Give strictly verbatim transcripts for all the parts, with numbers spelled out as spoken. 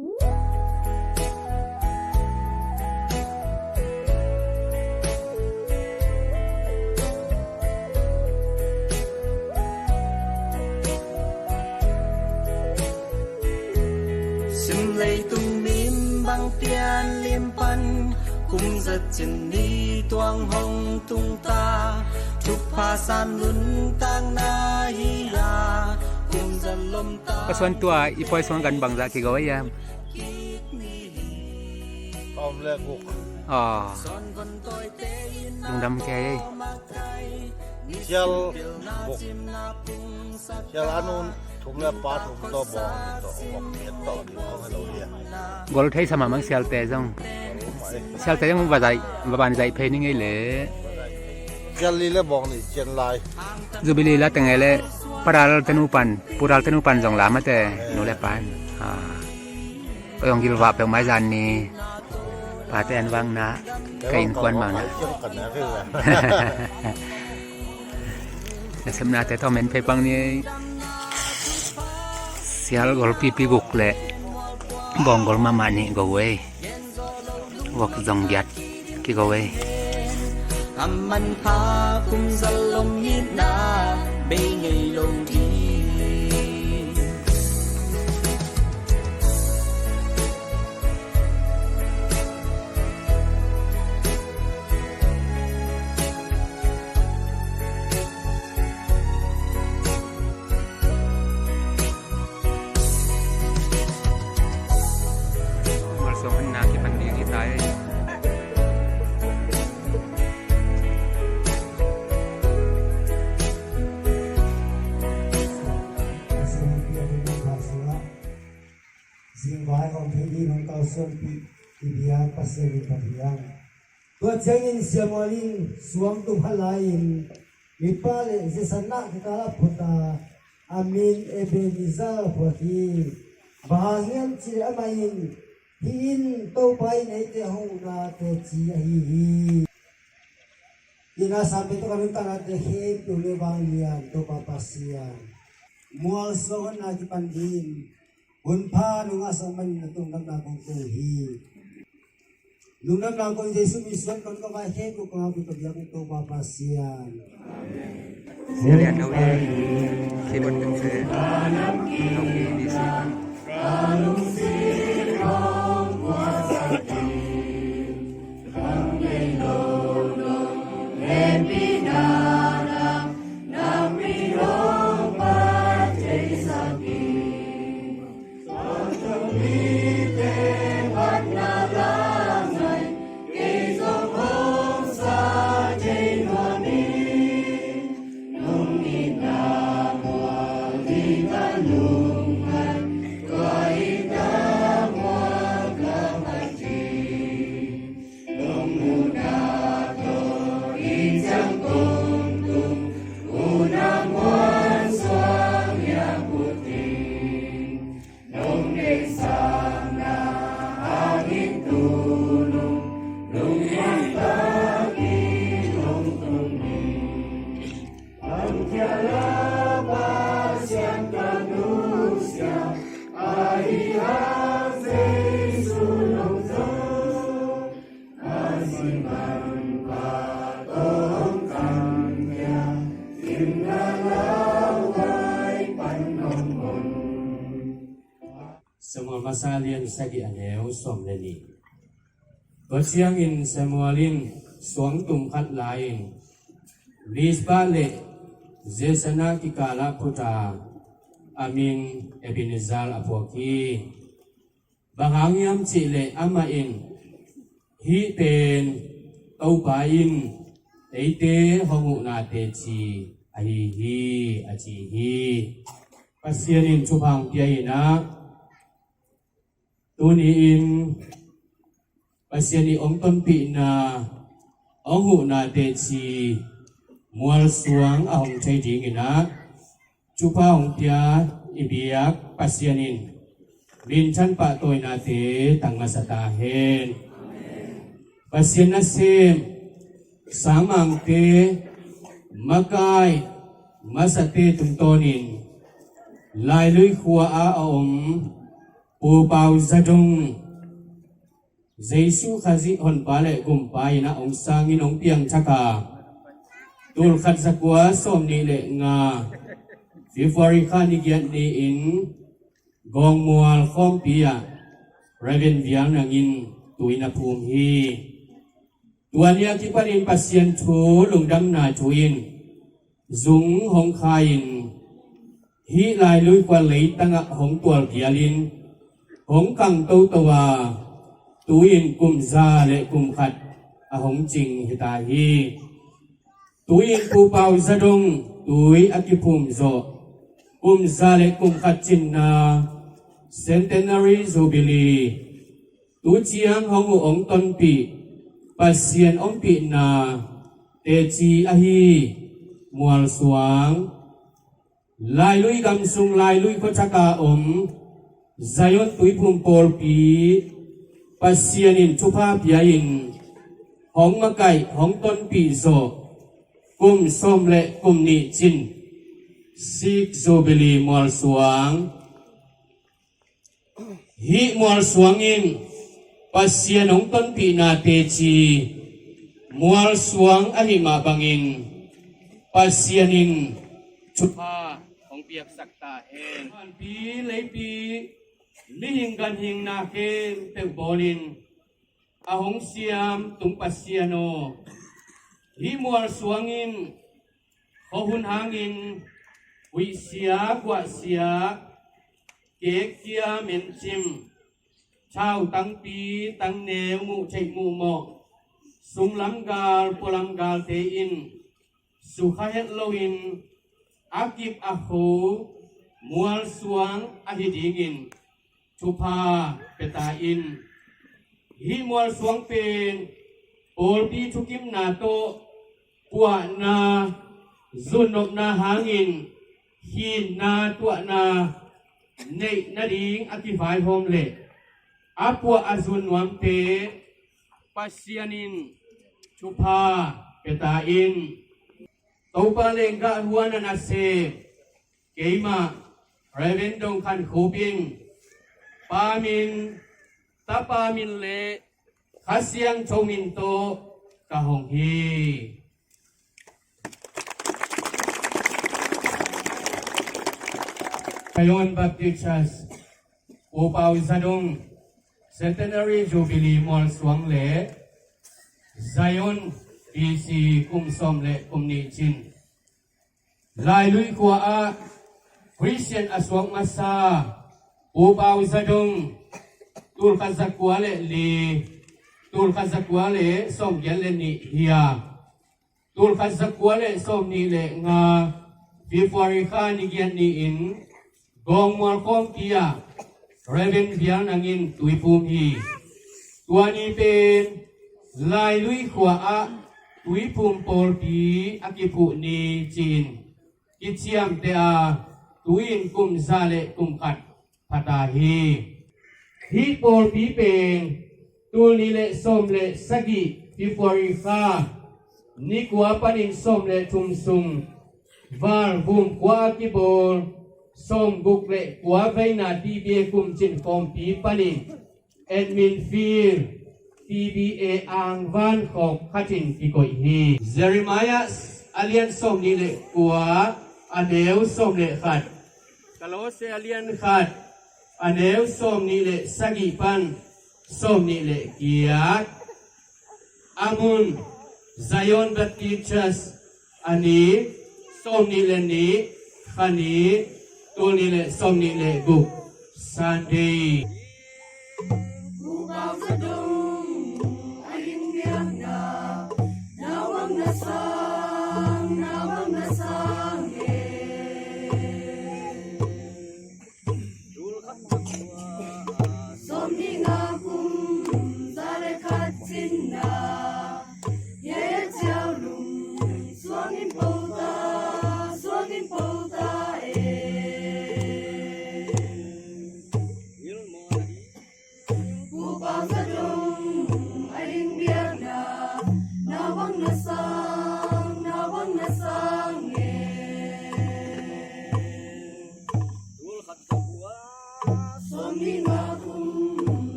Sim leitung mim bang pian lim pan, kum zat cin ni tuang hong tung ta, thupha san nuntakna hi a, kum zat lom ta. Ka suan tua i pawi suang gan bangzah kigo ai a? Om le guk. Aw. Lungdam kei. Sial guk. Sial a nun thum le pa thum tawh bawng tawh gok piat tawh ding kong helo hi a. Gol thei sa mahmah sialte zong. Sialte zong va zaih, va ban zaih phei ni ngei le. Sial li le bawng nih cian lai. Jubilee la teng e le, paral tenu pan, pural tenu pan zong la mate, nu le pan. Ah. Ka zong gilvah peuhmah zan ni. Pate an vang na, ka innkuan mah na. Na sepnate tawh men phei pang ni. Sial gol pipi guk le bawng gol mahmah nih go ei. Vok zong giat kigo ei. A manpha kum zat lom itna bei ngei lo ding. Malsawm honna kipan ding hi ta ei. Zingvai hong thei ding hong kalsuanpih i biak Pasian in Pathian. Tua ciangin Samuel in suang tum khat lai-in mipa le ziasanna kikal ah phut a, a min Ebenezer a phuak hi. Bang hang hiam cih leh amah in, "Hih in Topa in eite hong huhna teci ahi hi." Ina samte tawh ka nuntaknate khempeuh le vanglian Topa Pasian, mualsuang honna kipan dingin hun pha nong ngahsak manin na lungdamna kong ko hi. Lungdamna kong Jesu min suang kong ka vai khempeuh ka ngau ka biak uh Topa Pasian. Amen. Sia Lian Lo hi, keyboard teng se. Lo hi, D C. Samuel masa lian sagih a neu sawm le nih. Tua ciangin Samuel in suang tum khat lai-in Mizpah le Jesana kikalah phut a, a min Ebenezer a phuak hi. Bang hang hiam cih leh amah in, "Hih pen Topa in eite hong huhna teci ahi hi," a ci hi. Pasian in thupha hong pia in ah, tuni-in Pasian ii hong tonpihna, hong huhna teci mualsuang a hong thei dingin ah, thupha hong pia i biak Pasian in minthan pahtawinate tang masa ta hen. Pasian nasem, sangmangte, makai, masate tungtawnin Lailui khua ah a om Pu Pau Za Dong, Jesu Khazih Honpa le Gumpa in a hong sangin hong piangthak a, tul khat za kua sawm nih le nga, February kha ni giat ni-in Gawngmual khawmpi ah Reverend Vial Nang in tui na phum hi. Tua ni a kipanin Pasian thu lungdamna thu in zung hong kha-in, hih Lailui khua leitangah hong tualpialin hong kang toto a, tu-in kum za le kum khat a hong cing hi ta hi. Tu-in Pu Pau Za Dong tui a kiphum zawh kum za le kum khat cinna, Centenary Jubilee, tu ciang hong uh hong tonpih Pasian ompihna teci ahi Mualsuang, Lailui gam sung Lailui khuathak a om Zion Tuiphum pawlpi, Pasian in thupha pia-in hong makaih hong tonpih zawh kum sawm le kum nih cin, Sixth Jubilee Mualsuang. Hih Mualsuang in Pasian hong tonpihna teci Mualsuang ahih mah bangin Pasian in thupha hong piaksak ta hen. Vanpi leipi mihing ganhingna khempeuh bawlin a hong siam tung Pasian aw, hih Mualsuang in khuahun hangin huihsia guahsia, kekkia mencim, thau tangpi tangneu muh theih muh mawh, sunglam gal pualam galte in sukha het loin a kip a kho Mualsuang ahi dingin thupha pia ta in. Hih Mualsuang pen pawlpi thukimna tawh puahna zunnopna hangin hinna tuahna neih nading a kivaihawm le a puah a zun nuamte Pasian in thupha pia ta in. Topa lenggah huan a nasem keimah Reverend Dong Khan Khup in Pa min, Tapa min le Kha Siangtho min tawh ka hong hi. Zion Baptist Church, Pu Pau Za Dong Centenary Jubilee Mualsuang le Zion B C kum sawm le kum nih cin Lailui khua ah Christian a suak masa Pu Pau Za Dong, tul khat za kua le li, tul khat za kua le sawm giat le nih hi a, tul khat za kua le sawm nih le nga, February kha ni giat ni-in Gawngmual khawmpi ah Reverend Vial Nang in tui phum hi. Tua ni pen Lailui khua ah Tuiphum pawlpi a kiphuh ni ci-in kiciamteh a, tu-in kum za le kum khat pha ta hi. Hih pawlpi pen tul nih le sawm le sagih February kha ni kua panin sawm le thum sung Valvum khua a kibawl sawm guk le kua veina T B A kum cin khawmpi panin admin field T B A angvan khawk khatin kikoih hi. Jeremiah a lian sawm nih le kua, a neu sawm le khat. Kolose a lian khat, a neu sawm nih le sagih pan sawm nih le giat. A mun, Zion Baptist Church, a ni, sawm nih le nih, Kha ni, tul nih le sawm nih le guk, Sunday.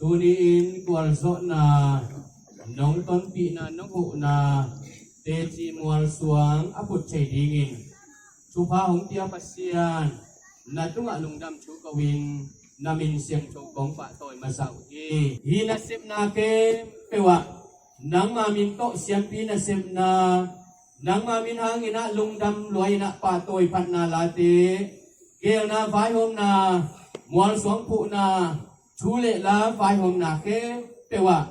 Tuni-in gualzawhna, nong tonpihna, nong huhna teci mualsuang a phut thei dingin thupha hong pia Pasian, na tungah lungdam thu ko-in na min siangtho kong pahtawi masa uh hi. Hih nasepna khempeuh ah nangma min tawh siampi nasepna, nangma min hangin ah lungdam lua-in ah pahtawi phatna late, geelna vaihawmna, mualsuang phuhna, thu le la vaihawmna khempeuh ah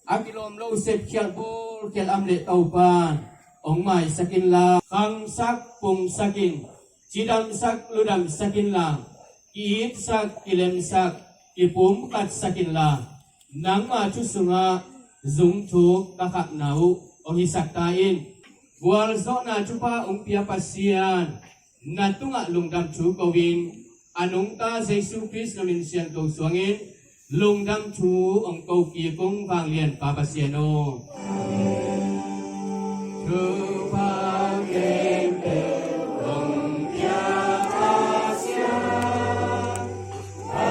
a kilawm lo sepkhial bawlkhial a om leh Topa hong maisak inla, khangsak pungsak in, cidamsak ludamsak inla, ki-itsak kilemsak, kipumkhatsak inla, nangma thu sungah zungthuk ka khakna uh hong hisak ta in. Gualzawhna thupha hong pia Pasian, na tungah lungdam thu ko-in, a nungta Jesu Khrist na min siangtho suangin lungdam thu hong ko kik ung, vanglianpa Pasian aw. Thupha khempeuh hong pia Pasian, a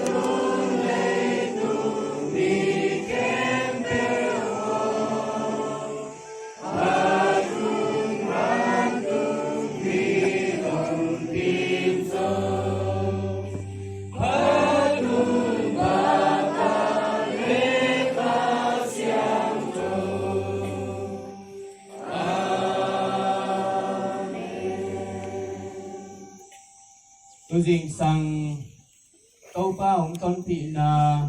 nung leitung mi khempeuh aw. Tu zingsang Topa hong tonpihna,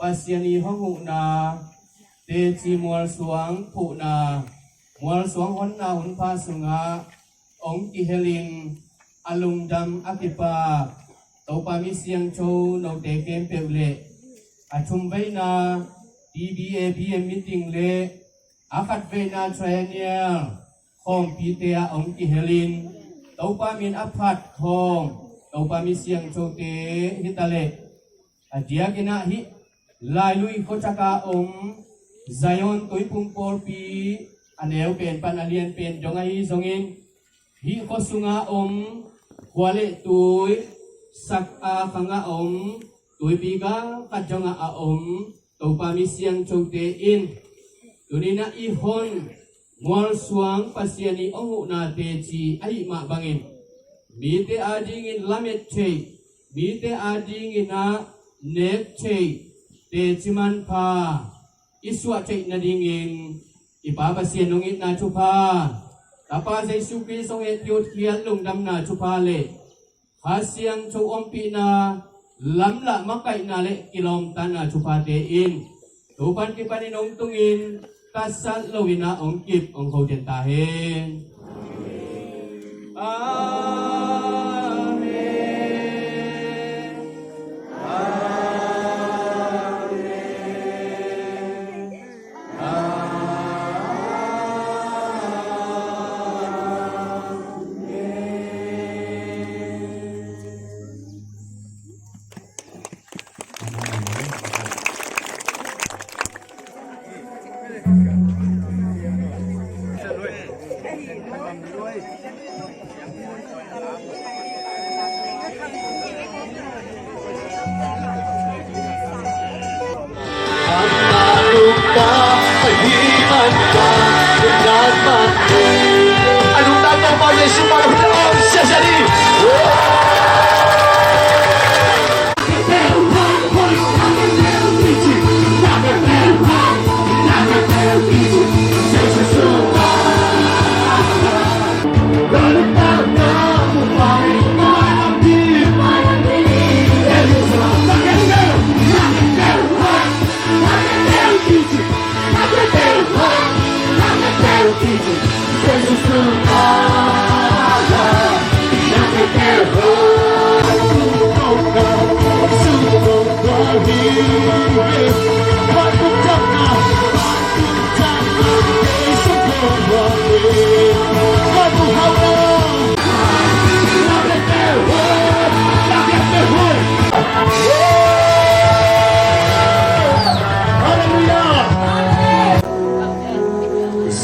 Pasian ii hong huhna, teci mualsuang phuhna, mualsuang honna hunpha sungah hong kihelin a lungdam a kipak Topa mi siangtho note khempeuh le a thumveina T B A B M meeting le a khatveina triennial khawmpite ah hong kihelin Topa min a phat khawm Topa mi siangthote hi ta leh, a diakin ah hih Lailui khuathak a om Zion Tuiphum Pawlpi a neu pen pan a lian pen dong ahi zongin, hih khua sunga om khua le tui sak a khang a om tuipi gal khat dongah a om Topa mi siangthote in tuni-in ah i hon mualsuang Pasian ii hong huhna teci ahih mah bangin mite adingin lamet theih, mite adingin ah nek theih teci manpha i suah theih nadingin i Pa Pasian hong itna thupha, Tapa Jesu Khrist hong et piutkhial lungdamna thupha le Kha Siangtho ompihna, lamlah makaihna le kilawmtatna thuphate in tu pan kipanin hong tungin tatsat loin ah hong kip hong kho den ta hen. Amen. Amen.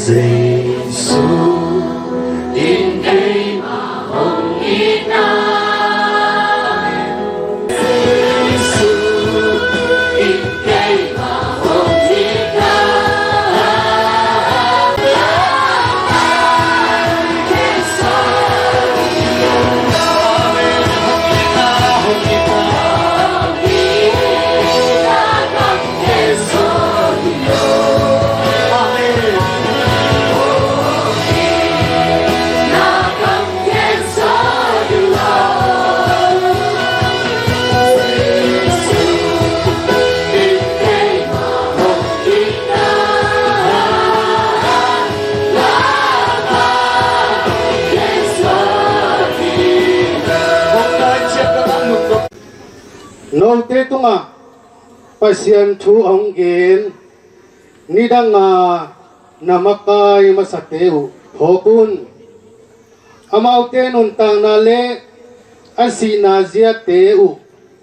Jesu in keimah hong itna. Jesu in Pasian thu hong gen, nidanga na makai masate uh phawk un. Amaute nuntakna le a sihna ziate uh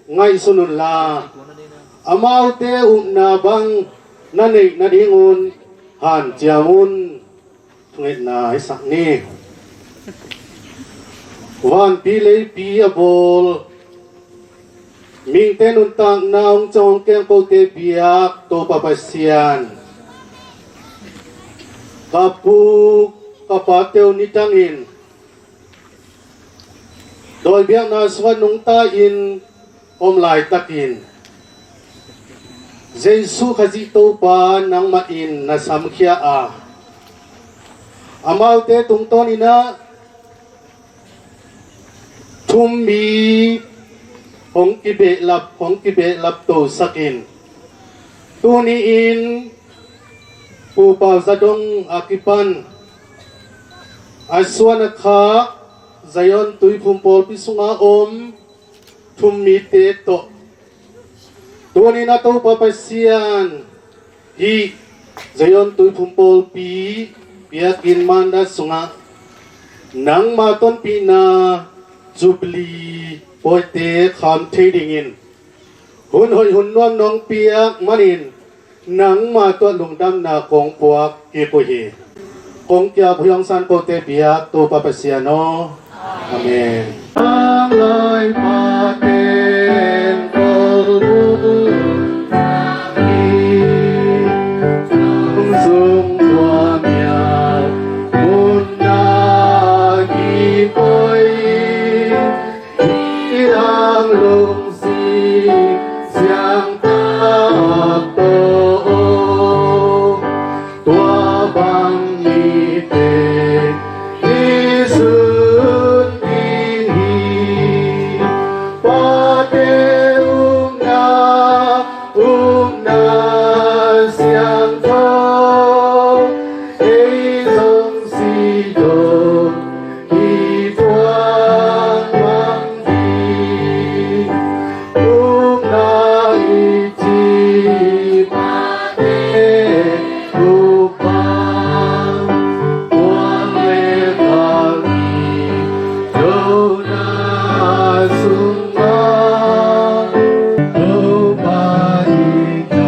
ngaihsun unla, amaute upna bang na neih nadingun hanciam un. Thungetna i sak ni. Vanpi leipi a bawl, mihingte nuntakna hong cawng keng kote biak Topa Pasian, ka pu ka pate uh nidangin dawi biakna sungah nungta-in om laitakin, Jesu Khazih Topa nangmah in na samkhia a, amaute tungtawninah thummi hong kibehlap, hong kibehlap tosakin, tuni-in Pu Pau Za Dong a kipan a suan a khak Zion Tuiphum pawlpi sunga om thummite tawh, tuni-in a Topa Pasian, hih Zion Tuiphum pawlpi biakinn manda sungah nangma tonpihna Jubilee pawite kham thei dingin hun hoih hun nuam nong piak manin nangma tawh lungdamna kong puak kik uh hi. Kong kiap uh hi hong san kote biak Topa Pasian aw. Amen. Ang lai paten kolbuk hi, ang sung tua mial mun na kipoi, i ang lungsim siangtak tawh tua bang mite i sun ding hi. Pate upna, upna siangtho ei zong si dong hi tuang bang hi. Upna i ci pate upna tuang le kal hi. Dona sungma Topa i ka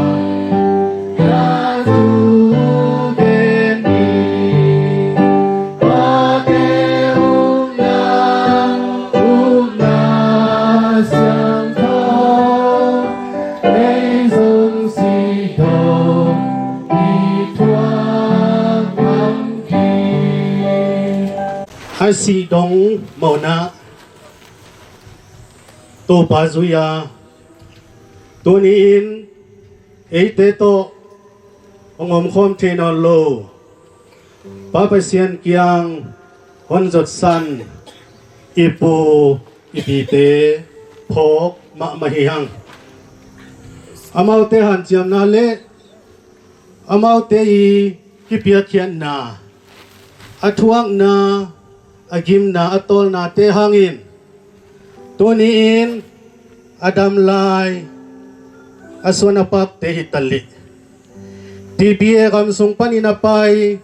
A sih dong mawhna Topa zui a, tuni-in eite tawh hong omkhawm thei nawn lo Pa Pasian kiang hon zotsan i pu i pite phawk mahmah hi hang. Amaute hanciamna le amaute i kipiakkhiatna, a thuakna, a gimna, a tawlnate hangin tuni-in a dam lai a suan a pakte hi talih. T B A gam sung panin a pai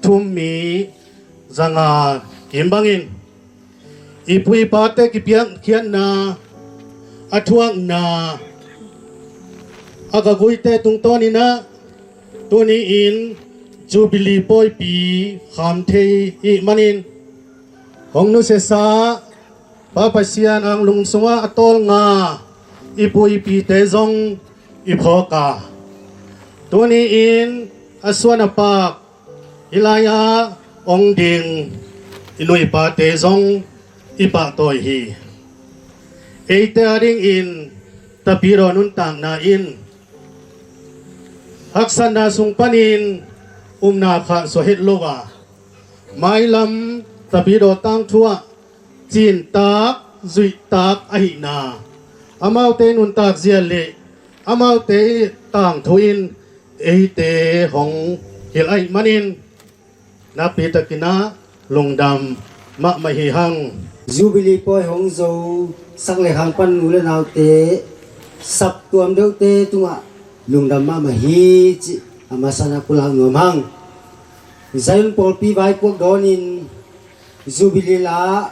thummi zanga kim bangin i pu i pate kipiakkhiatna, a thuakna, a gaguite tungtawninah tuni-in Jubilee pawipi kham thei ih manin hong nusiasa Pa Pasian ang lung sungah a tawlnga i pu i pite zong i phawk a, tuni-in a suan a pak i lai-ah ong ding i nu i pate zong i pahtawi hi. Eite a dingin Tapidaw nuntakna in haksatna sung panin upna khahsuah het lo a, mailam Tapidaw tangthu ah cintak zuihtak ahihna, amaute nuntak zia le amaute tangthu in eite hong hilh ahih manin nakpitakinah lungdam mahmah hi hang. Jubilee pawi hong zo sak le hang pan nu le naute saptuam deuhte tungah lungdam mahmah hi cih a masa-in ah pulak nuam hang. Zion pawlpi vaipuak dawnin Jubilee la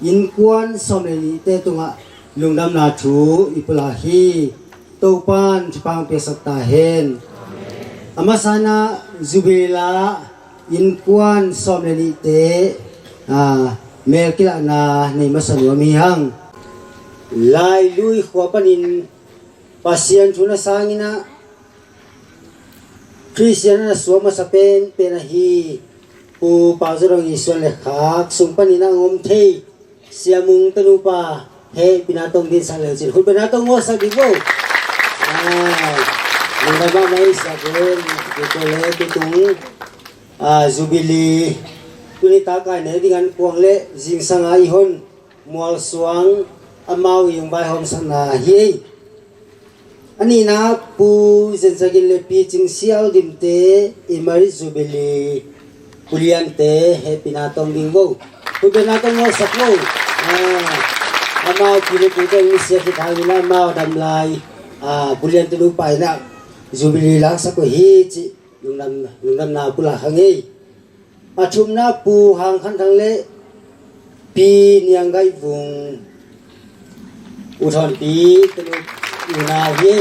innkuan sawm le nihte tungah lungdamna thu i pulak hi. Topa'n thupha piaksak ta hen. A masa-in ah Jubilee la innkuan sawm le nihte, ah, mel kilahna nei masa nuam hi hang. Lailui khua panin Pasian thu na sangin ah Khristian a na suak masa penpen ahi Pu Pau Za Dong i suan le khak sung panin ah hong om thei Sia Mung tanu pa hehpihna tawh hong dinsak le uh cin, khut bengna tawh hong ngawhsak dih vo. Ah, lungdam mahmah hi Sia Mung, tutung, ah, Jubilee tuni takai ne ding an kuang le zingsang a i hon mualsuang amau i hong vaihawmsakna hi ei. A nihna Pu Zen Za Gin le Pi Cing Siau Dim te Emerit Jubilee, Pu Lian te hehpihna tawh hong ding vo. Khut bengna tawh hong ngawhsak vo. Ah, amau pi le pute hong nusia khit hangin ah amau a dam lai, ah, Pu Lian te nupa in ah Jubilee laksak uh hi cih lungdam, lungdamna pulak hang ei. A thumna Pu Hang Khan Thang le Pi Niang Gai Vung, U Thawn Pi tanu unau hi.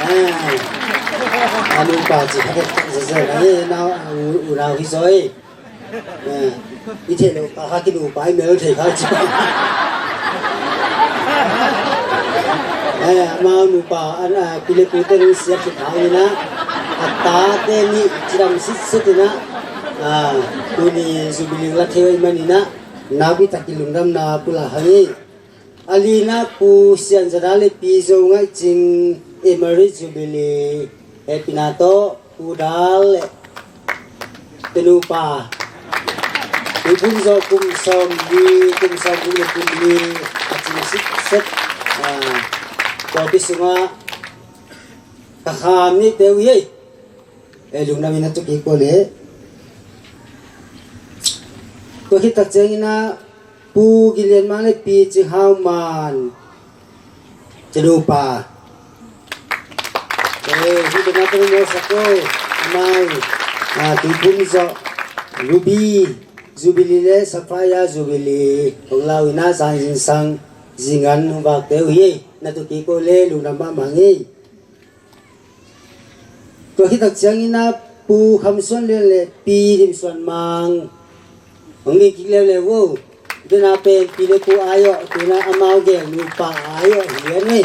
Ah, a nupa ci kha tek tek zia zia na hi, nau, u, unau hi zaw ei. Ah, i theih loh kha kha kinupa i mel thei kha ci. Eh, amau nupa an, ah, pi le pute nusia khit hangin ah a tate nih cidam sitset in ah, ah, tuni Jubilee la thei uh ahih manin ah nakpi takin lungdamna pulak hang ei. A lina Pu Sian Za Dal le Pi Zo Ngaih Cing Emerit Jubilee hehpihna tawh Pu Dal le te nupa, Pi Phum Zawh kum sawmli, kum sawmli le kum li a cing sitset, ah, pawlpi sungah ka kham nih peuh hi ei. Eh, lungdam in ah tu kik uh le. Tua khit tak ciangin ah Pu Gin Lian Mang le Pi Cing Hau Man te nupa. Eh, hih bek na tawh hong ngawhsak uh. Amau, ah, Tuiphum Zawh Ruby Jubilee le Sapphire Jubilee hong lau in ah zan zingsang zingan hong vakte uh hi. Na tu kik uh le lungdam mahmah ing ei. Tua khit tak ciangin ah Pu Kham Suan Lian le Pi Dim Suan Mang hong ding kik leuleu vo. Dena pen pi le pu ai awh, tuna amau gel nupa ai awh hi a ni.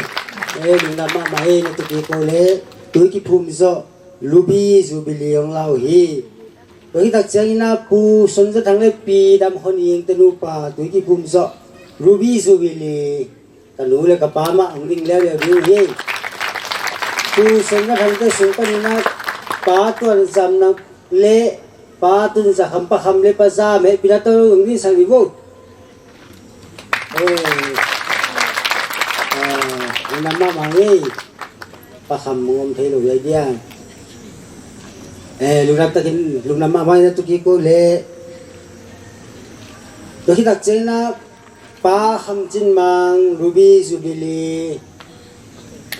Eh, lungdam mahmah hi, na tu kik uh le. Tui kiphum zawh Ruby Jubilee hong lau hi. Tua khit tak ciangin ah Pu Son Za Thang le Pi Dam Hon Ing te nupa tui kiphum zawh Ruby Jubilee. Ka nu le ka pa mah hong ding leuleu ding uh hi. Pu Son Za Thang te sung panin ah Pa Tuan Zam Nang le Pa Tun Za Kham, Pa Kham le Pa Zam hehpihna tawh hong dingsak dih vo. Eh, ah, lungdam mahmah ing ei. Pa Kham hong om thei lo hi a diam. Eh, lungdam takin, lungdam mahmah ing, na tu kik uh le. Tua khit tak ciangin ah Pa Kham Cin Mang Ruby Jubilee.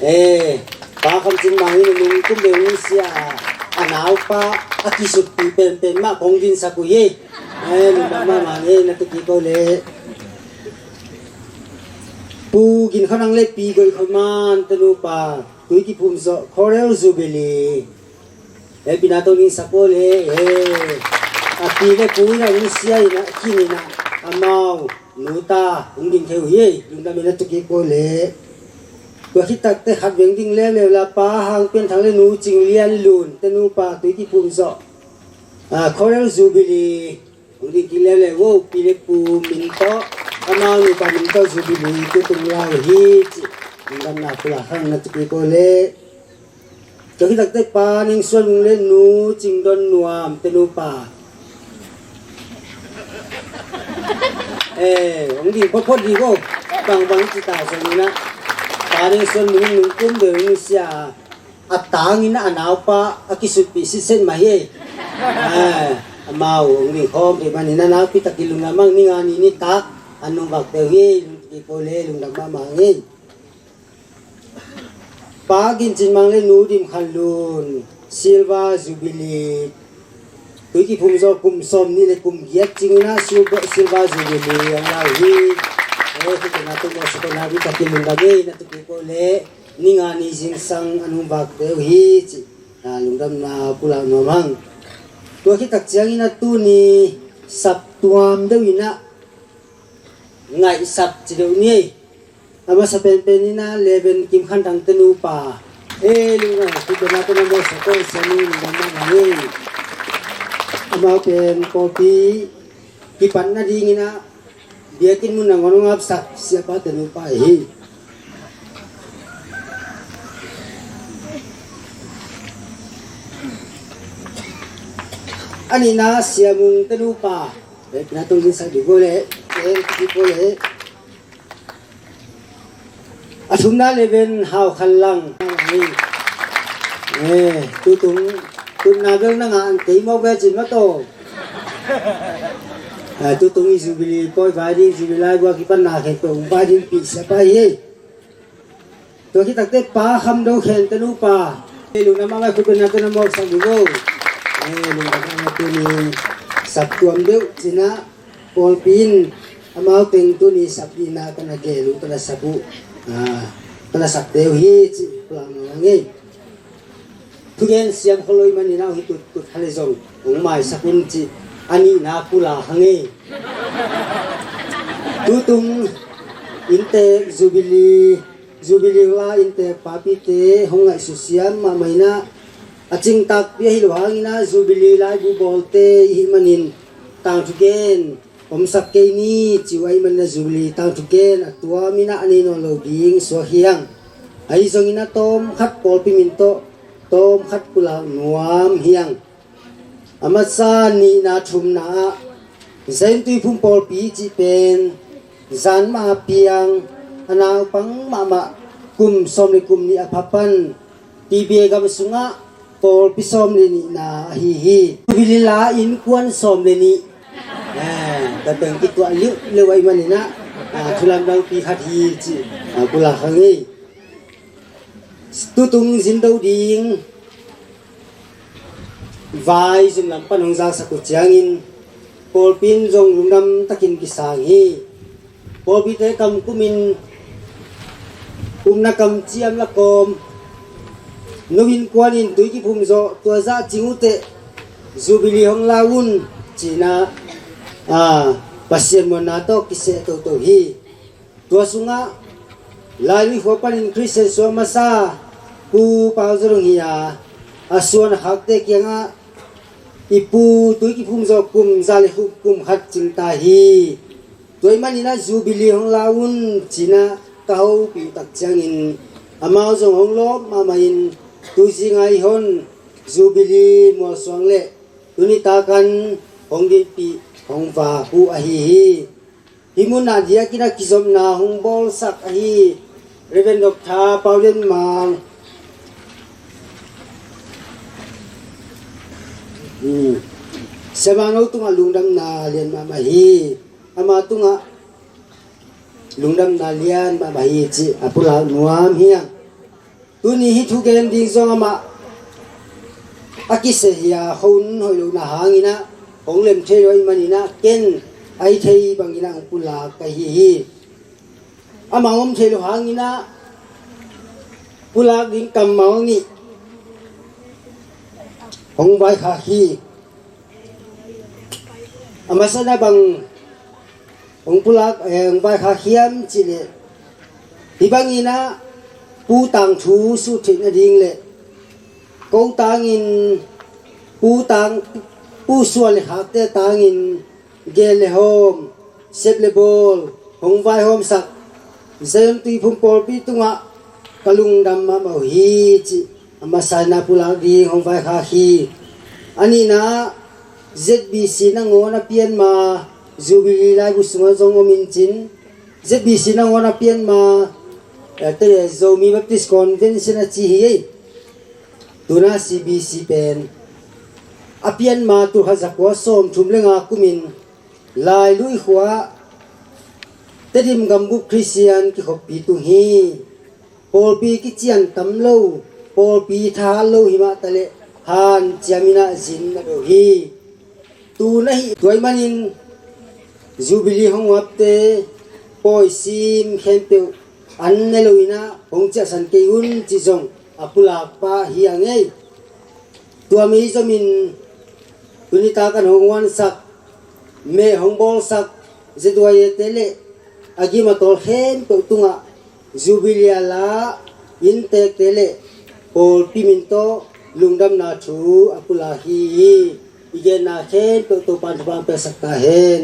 Eh, Pa Kham Cin Mang in nungkum bel nusia a, a naupa a kisutpih penpen mah kong dingsak uh hi. Eh, lungdam mahmah ing ei, na tu kik uh le. Pu Gin Khon Ang le Pi Goi Khon Man te nupa tui kiphum zawh Coral Jubilee. Hehpihna tawh hong dingsak uh le, eh. A pi le pu in ah hong nusia in ah, khin in ah, amau nuta hong ding thei uh hi, lungdam in, na tu kik uh le. Tua khit tak teh khat veng ding leuleu la, Pa Hang Pian Thang le Nu Cing Lian Lun te nupa tui kiphum zawh, ah, Coral Jubilee hong ding kik leuleu vo, pi le pu min tawh, amau nupa min tawh Jubilee tutung lau hi cih lungdamna pulak hang, na tu kik uh le. Tua khit tak teh Pa Neng Suan Mung le Nu Cing Don Nuam te nupa. Eh, hong ding photphot dih vo. Bangbang ci ta zong in ah, Pa Neng Suan Mung in nungkum bel nusia a, a tangin ah a naupa a kisutpih sitset mah hi. Eh, amau hong ding khawm thei manin ah nakpi takin lungdam hang, ni nga ni nitak an hong vakte uh hi, lungdam kik uh le, lungdam mahmah ing ei. Pa Gin Cin Mang le Nu Dim Khan Lun Silver Jubilee, tui kiphum zawh kum sawm nih le kum giat cingin ah Silver, Silver Jubilee ang lau hi. Eh, tu kena tu mo sukona bi takin lungdam ei, na tu ko le ni nga ni zingsang an hum vakte uh hi ci. Na lungdamna pulak nuam hang. Tua khit tak ciangin ah tuni saptuam deuh in ah ngaihsak ci deuh ni ei. A masa penpen in ah Leven Kim Khan Thang te nupa. Eh, lungdam, khutbetna tawh na mawhsak ko, sianu lungdam mahmah hi. Amau pen pawlpi kipan nadingin ah biakinn mun nangawn hong apsak siapa te nupa hi. A nihna Sia Mung te nupa. Eh, na tungin sa di ko le, eh, di ko le. A thumna Leven Hau Khan Lang. Eh, tutung, tunna bel na ngah an kei mawk bel cin mataw. Eh, tutung i Jubilee pawi vai ding, Jubilee lai bua kipan na khen ko ung vai ding pi siapa hi. Tua khit takte Pa Kham Do Khen te nupa. Eh, lungdam mahmah, khutbetna tawh na mawhsak ding uh. Eh, lungdam mahmah, tuni saptuam deuh cin ah pawlpi in amau teng tuni sap dihna ka na gel uh, ka na sap uh, ah, ka na sap deuh hi ci pulak nuam hang ei. Thugen siam khol lo ahih manin ah hong hi tuttut kha le zong hong maisak un ci a nihna pulak hang ei. Tutung inntek Jubilee, Jubilee la inntek papite hong ngaihsut siam mahmah in ah, a cingtakpi ahi lo hangin ah Jubilee laibu bawlte i hih manin tangthu gen omsak kei ni ci uh ahih manin ah Jubilee tangthu gen a tuam in ah a nei nawn lo ding suak hi hang. Ahi zongin ah tawmkhat pawlpi min tawh tawmkhat pulak nuam hi hang. A masa, nihna, thumna ah Zion Tuiphum pawlpi cih pen zan mah a piang, a naupang mahmah, kum sawm le kum nih a pha pan T B A gam sungah pawlpi sawm le nihna ahi hi. Jubilee la innkuan sawm le nih. Eh, ka teng kituah liuh liuh ahih manin ah, ah, thulamdangpi khat hi cih, ah, pulak hang ei. Tutung zin do ding vai zumlam pan hong zaksak uh ciangin pawlpi in zong lungdam takin kisang hi. Pawlpite kam kumin upna kamciam la kawm, nu innkuan in tui kiphum zawh, tua zah cing uh teh Jubilee hong la un ci-in ah, ah, Pasian muanna tawh kiseh toto hi. Tua sungah Lailui khua panin Khristian suak masa Pu Pau Za Rung hi a, a suan a khakte kiangah i pu tui kiphum zawh kum za le kum khat cing ta hi. Tua ahih manin ah Jubilee hong la un ci-in ah ka hopih uh tak ciangin amau zong hong lawp mahmah in tu zinga i hon Jubilee mualsuang le tuni takan hong dinpih hong vak uh ahi hi. Hih munah diakin a kizopna hong bawlsak ahi Reverend Doctor Pau Lian Mang, hmm, Sia Mang No tungah lungdamna lian mahmah hi. Ama tungah lungdamna lian mahmah hi cih a pulak nuam hi hang. Tuni hih thugen ding zong amah a kiseh hi a, hun hoih lohna hangin ah hong lem thei lo ahih manin ah ken a hi thei bangin ah hong pulak ka hi hi. Amah hong om thei lo hangin ah pulak ding kammal nih hong vaikhak hi. A masa na bang hong pulak, eh, hong vaikhak hiam cih leh, hih bangin ah Pu tangthu suh theih nading le ko tangin Pu tang, Pu suan le khakte tangin gel le hawm, sep le bawl hong vaihawmsak Zion Tuiphum pawlpi tungah ka lungdam mahmah uh hi cih a masa in ah pulak ding hong vaikhak hi. A nihna ah Z B C nangawn a pian ma Jubilee laibu sungah zong om in cin, Z B C nangawn a pian ma, eh, te Zomi Baptist Convention a ci hi ei. Tuna C B C pen a pian ma tul khat za kua sawmthum le nga kumin Lailui khua Tedim gambup Khristian kikhoppi tung hi. Pawlpi kician tam lo, pawlpi thahat lo hi mah taleh hanciam in ah zin a do hi. Tu na hi tuai manin Jubilee hong huapte pawisim khempeuh an ne lo in ah hong ciahsan kei un ci zong a pulakpa hi a ngei. Tua mi zomin tuni tak an hong huansak, meh hong bawlsak Z Y A te le a gim a tawl khempeuh tungah Jubilee a la inntekte le pawlpi min tawh lungdamna thu a pulak hi. I genna khempeuh Topa'n thupha piaksak ta hen.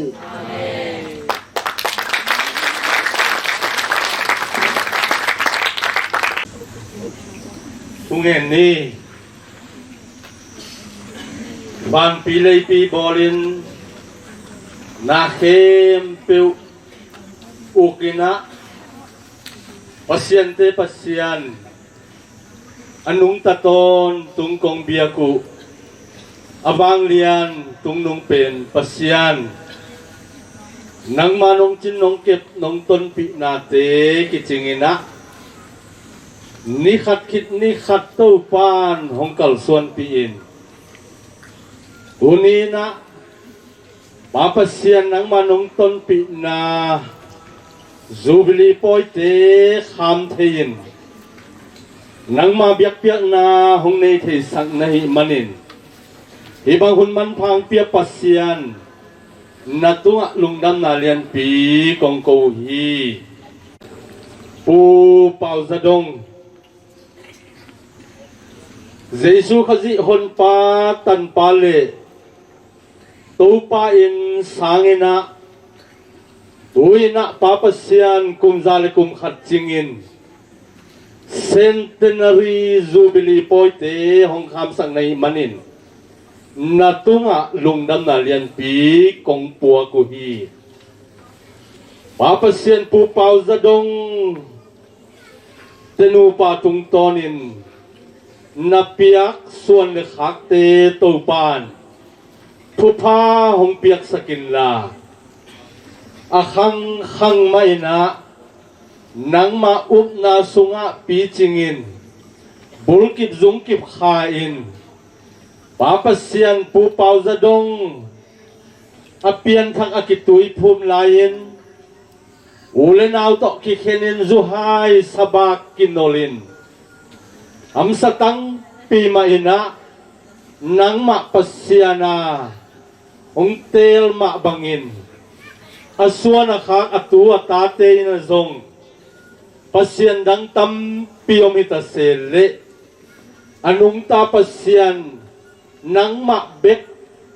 Thungen ni. Vanpi leipi bawlin na khempeuh uk in ah Pasiante Pasian, a nungta tawntung kong biak uh, a vanglian tungnung pen Pasian, nangma nong cin nong kep nong tonpihnate kicing in ah ni khat khit ni khat Topa'n hong kalsuanpih in, tuni in ah Pa Pasian, nangma nong tonpihna Jubilee pawite kham thei-in nangma biakpiakna hong nei theisak na hih manin, hih bang hun manpha hong pia Pasian, na tungah lungdamna lianpi kong ko uh hi. Pu Pau Za Dong, Jesu Khazih honpa tanpa le Topa in sang in ah, tu in ah Pa Pasian kum za le kum khat cingin Centenary Jubilee pawite hong khamsak na hih manin, na tungah lungdamna lianpi kong puak uh hi. Pa Pasian, Pu Pau Za Dong te nupa tungtawnin na piak suan le khakte Topa'n thupha hong piaksak inla, a khangkhang mah in ah nangmah upna sungah picingin, bulkip zungkip kha-in, Pa Pasian, Pu Pau Za Dong a pianthak a kituiphum lai-in, u le nau tawh kikhenin zuhai sabak kinolin, hamsa tangpi mah in ah nangmah Pasian a hong teel mah bangin, a suan a khak a tu a tate in ah zong pasian dang tampi om hi ta se leh, a nungta Pasian nangmah bek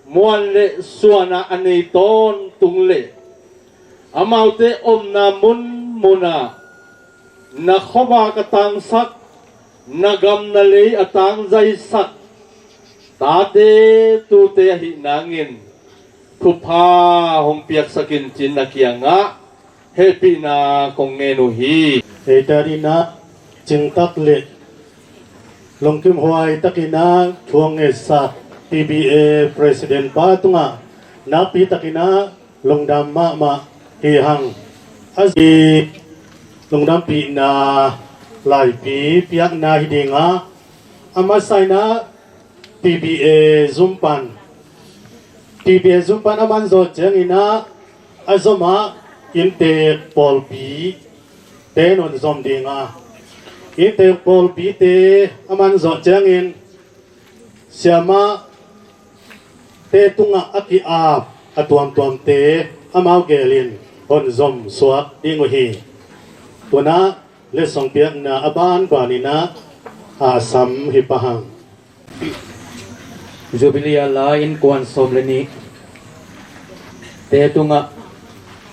muan le suan a a nei tawntung le amaute omna munmun ah na khuavak a tangsak, na gam na lei a tangzaisak tate tute ahih nangin thupha hong piaksak in, ci-in na kiangah hehpihna kong ngen uh hi. Eite adingin ah cingtak le lungkimhuai takin ah thu hong ngetsak P B A President pa tungah nakpi takin ah lungdam mahmah hi hang. A zi lungdampihna laipi piakna hi ding a, a masa in ah P B A zum pan, P B A zum pan a man zawh ciangin ah a zom ah inntek pawlpi te in hong zom ding a, inntek pawlpi te a man zawh ciangin siamah te tungah a ki-ap a tuamtuamte amau gelin hong zom suak ding uh hi. Tu-in ah letsong piakna a banbanin ah a sam hi pah hang. Jubilee a la innkuan sawm le nih te tungah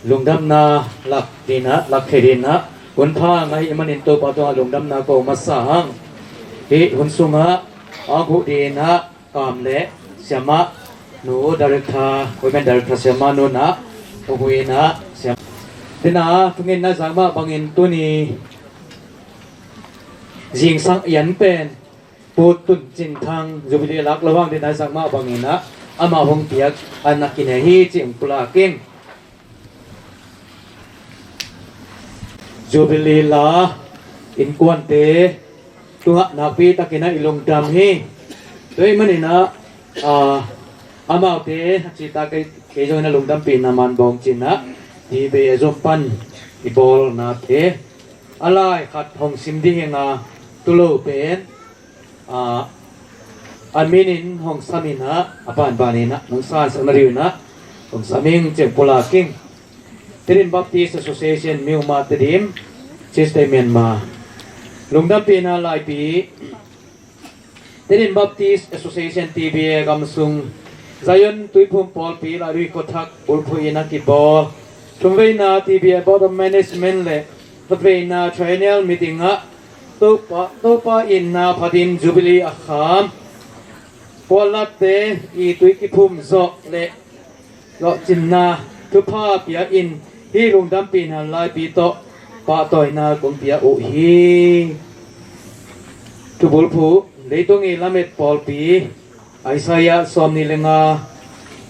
lungdamna lak ding ah, lak thei ding ah hun pha ngah ahih manin Topa tungah lungdamna ko masa hang. Hih hun sungah a huh ding ah Kam le siamah nu director, women director siamah nu in ah, Hui in ah, siam. Tina thungen na zak mah bangin tuni zingsang yan pen Pu Tun Cin Thang Jubilee lak lo hang tina zak mah bangin ah, amah hong piak a na kinei hi cih hong pulak ing. Jubilee la innkuante tungah nakpi takin ah i lungdam hi. Tua ahih manin ah, ah, amaute a cihtak kei, kei zongin ah lungdampihna manbawng ci-in ah, TBA zum pan i bawlnate a lai khat hong sim ding hi ing a, tua lo pen, ah, a min in hong sam in ah, a banban in ah nong sansak nading in ah hong sam ing, ci-in pulak ing. Tedim Baptist Association, Myanmar, Tedim, Church of Myanmar. Lungdampihna laipi. Tedim Baptist Association, TBA, gam sung Zion Tuiphum Pawlpi Laidui Khuathak bulphuh in a kibawl thumveina TBA Board of Management le khatveina Triennial Meeting ah Topa, Topa in na phatin Jubilee a kham puallatte i tuikiphum zawh le lawhcinna thupha pia in, hih lungdampihna laipi tawh pahtawina kong pia uh hi. Thubulphuh: Leitung i lamet pawlpi, Isaiah sawmnih le nga,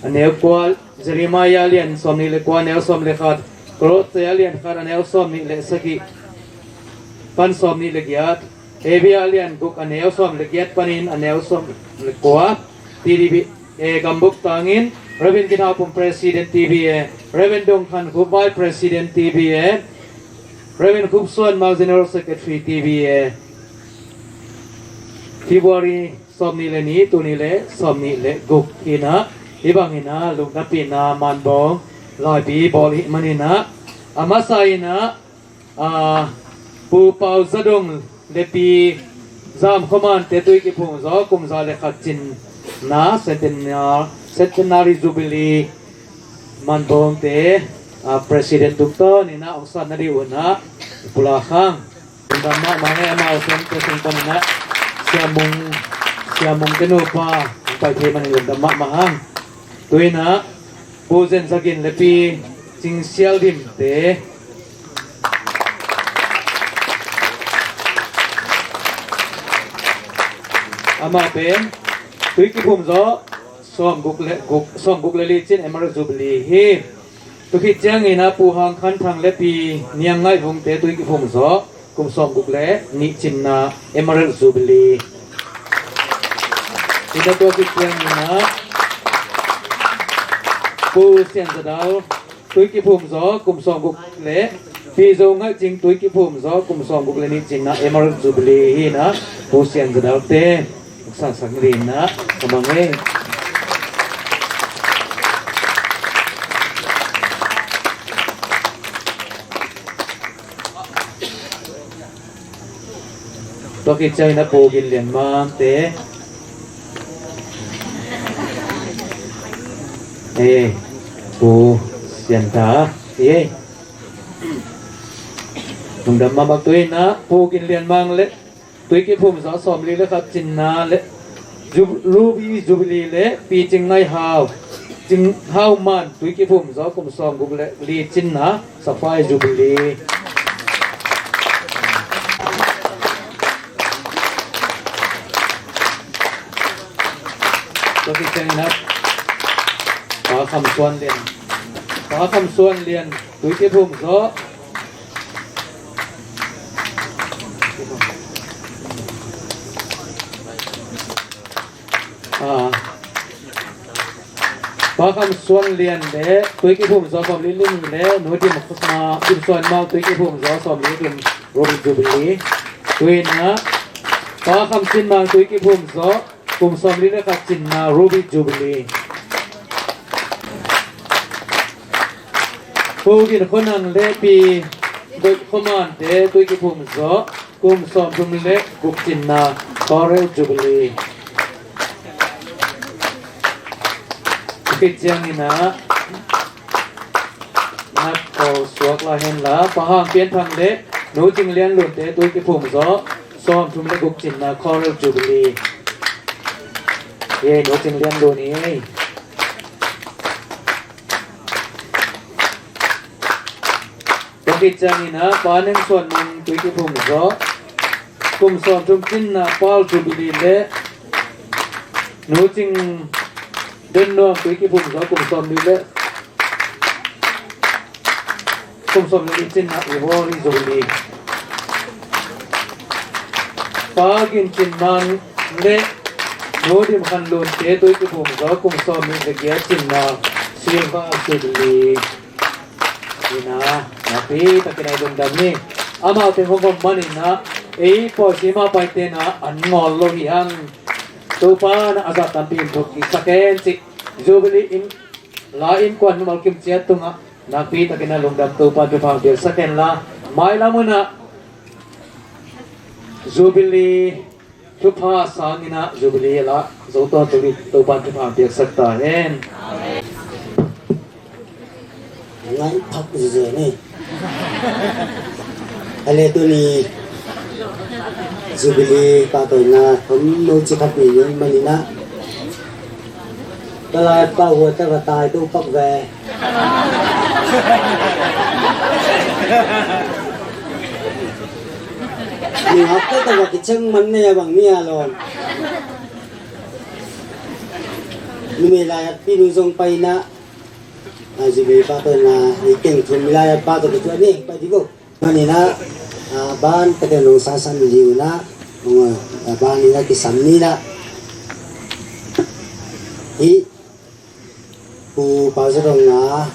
a neu kua, Jeremiah lian sawmnih le kua, a neu sawm le khat, Kolose lian khat, a neu sawmnih le sagih pan sawmnih le giat, Hebru lian guk, a neu sawm le giat panin a neu sawm le kua. TBA gambuk tangin Reverend Gin Hau Pum, President TBA, Reverend Dong Khan Khup, Vice President TBA, Reverend Khup Suan Mau, General Secretary TBA, February sawmnih le nih, tul nih le sawmnih le guk hi-in ah, hih bangin ah lungdampihna manbawng laipi bawl ahih manin ah, a masa in ah, ah, Pu Pau Za Dong le Pi Zam Khua Mante tuikiphum zawh kum za le khat cinna, Centennial, Centenary Jubilee manbawngte, ah, President tungtawn in ah hong san nading un ah pulak hang. Lungdam mahmah hi. Amau sung te sung panin ah Sia Mung, Sia Mung te nupa hong pai thei manin lungdam mahmah hang. Tu-in ah Pu Zen Za Gin le Pi Cing Sial Dim te, amau pen tuikiphum zawh sawmguk le guk, sawmguk le li cin Emerald Jubilee hi. Tua khit ciangin ah Pu Hang Khan Thang le Pi Niang Ngaih Vung te tuikiphum zawh kum sawmguk le nih cinna Emerald Jubilee. Tua khit ciangin ah Pu Sian Za Dal tuikiphum zawh kum sawmguk le, Pi Zo Ngaih Cing tuikiphum zawh kum sawmguk le nih cinna Emerald Jubilee hi-in ah, Pu Sian Za Dal te sansak nading in ah ka mang e. Tua khit ciangin ah Pu Gin Lian Mang te, eh, Pu Sian Tha, eh, lungdam mahmah. Tu-in ah Pu Gin Lian Mang le tuikiphum zawh sawmli le khat cinna le Ju-, Ruby Jubilee le Pi Cing Ngaih Hau, Cing Hau Man tuikiphum zawh kum sawmguk le li cinna Sapphire Jubilee. Tua khit ciangin ah Pa Kham Suan Lian, Pa Kham Suan Lian tuikiphum zawh, ah, Pa Kham Suan Lian le tuikiphum zawh sawmli le nih le Nu Dim Khup Ma, Dim Suan Mau tuikiphum zawh sawmli le thum Ruby Jubilee. Tu-in ah Pa Kham Cin Mang tuikiphum zawh kum sawmli le khat cinna Ruby Jubilee. Pu Gin Khua Nang le Pi Doih Khua Mante tuikiphum zawh kum sawmthum le guk cinna Coral Jubilee. Tua khit ciangin ah nak ko suak lai hen la, Pa Hang Pian Thang le Nu Cing Lian Lun te tuikiphum zawh sawmthum le guk cinna Coral Jubilee. Ye, Nu Cing Lian Lun hi. Tua khit ciangin ah Pa Neng Suan Mung tuikiphum zawh kum sawmthum cinna Pearl Jubilee le Nu Cing Don Nuam tuikiphum zawh kum sawmli le, kum sawmli le cinna Ivory Jubilee. Pa Gin Cin Man le Nu Dim Khan Lun te tui kiphum zawh kum sawmnih le giat cinna Silver Jubilee in ah nakpi takin a i lungdam ni. Amau teng hong om manin ah ei pawlpi mah paite in ah an ngawl lo hi hang. Topa in ah a zah tampi in thuk kik sak hen cih Jubilee in la innkuan mimal kim ciat tungah nakpi takin a lungdam Topa in thupha piaksak hen la, mailam hun ah Jubilee thupha sangin ah Jubilee a la zo tawntung ding Topa in thupha piaksak ta hen. Ngaih phak zizen hi. A le tuni Jubilee pahtawina thum no ci khat ni ni manin ah ka lai pah hua ta ka tai to pak ve. Nungak ta ta ka kiceng man nei a bang ni a lawm. Numei lai at pi nu zong pai na. A Jubilee pahtawina i teng thum lai at pa to ka tuah ni pai di bo. Manin ah, ah, ban ka teng nong sangsan ni ding un ah, nong, ah, ban in ah kisam ni na. Hih Pu Pau Za Dong na,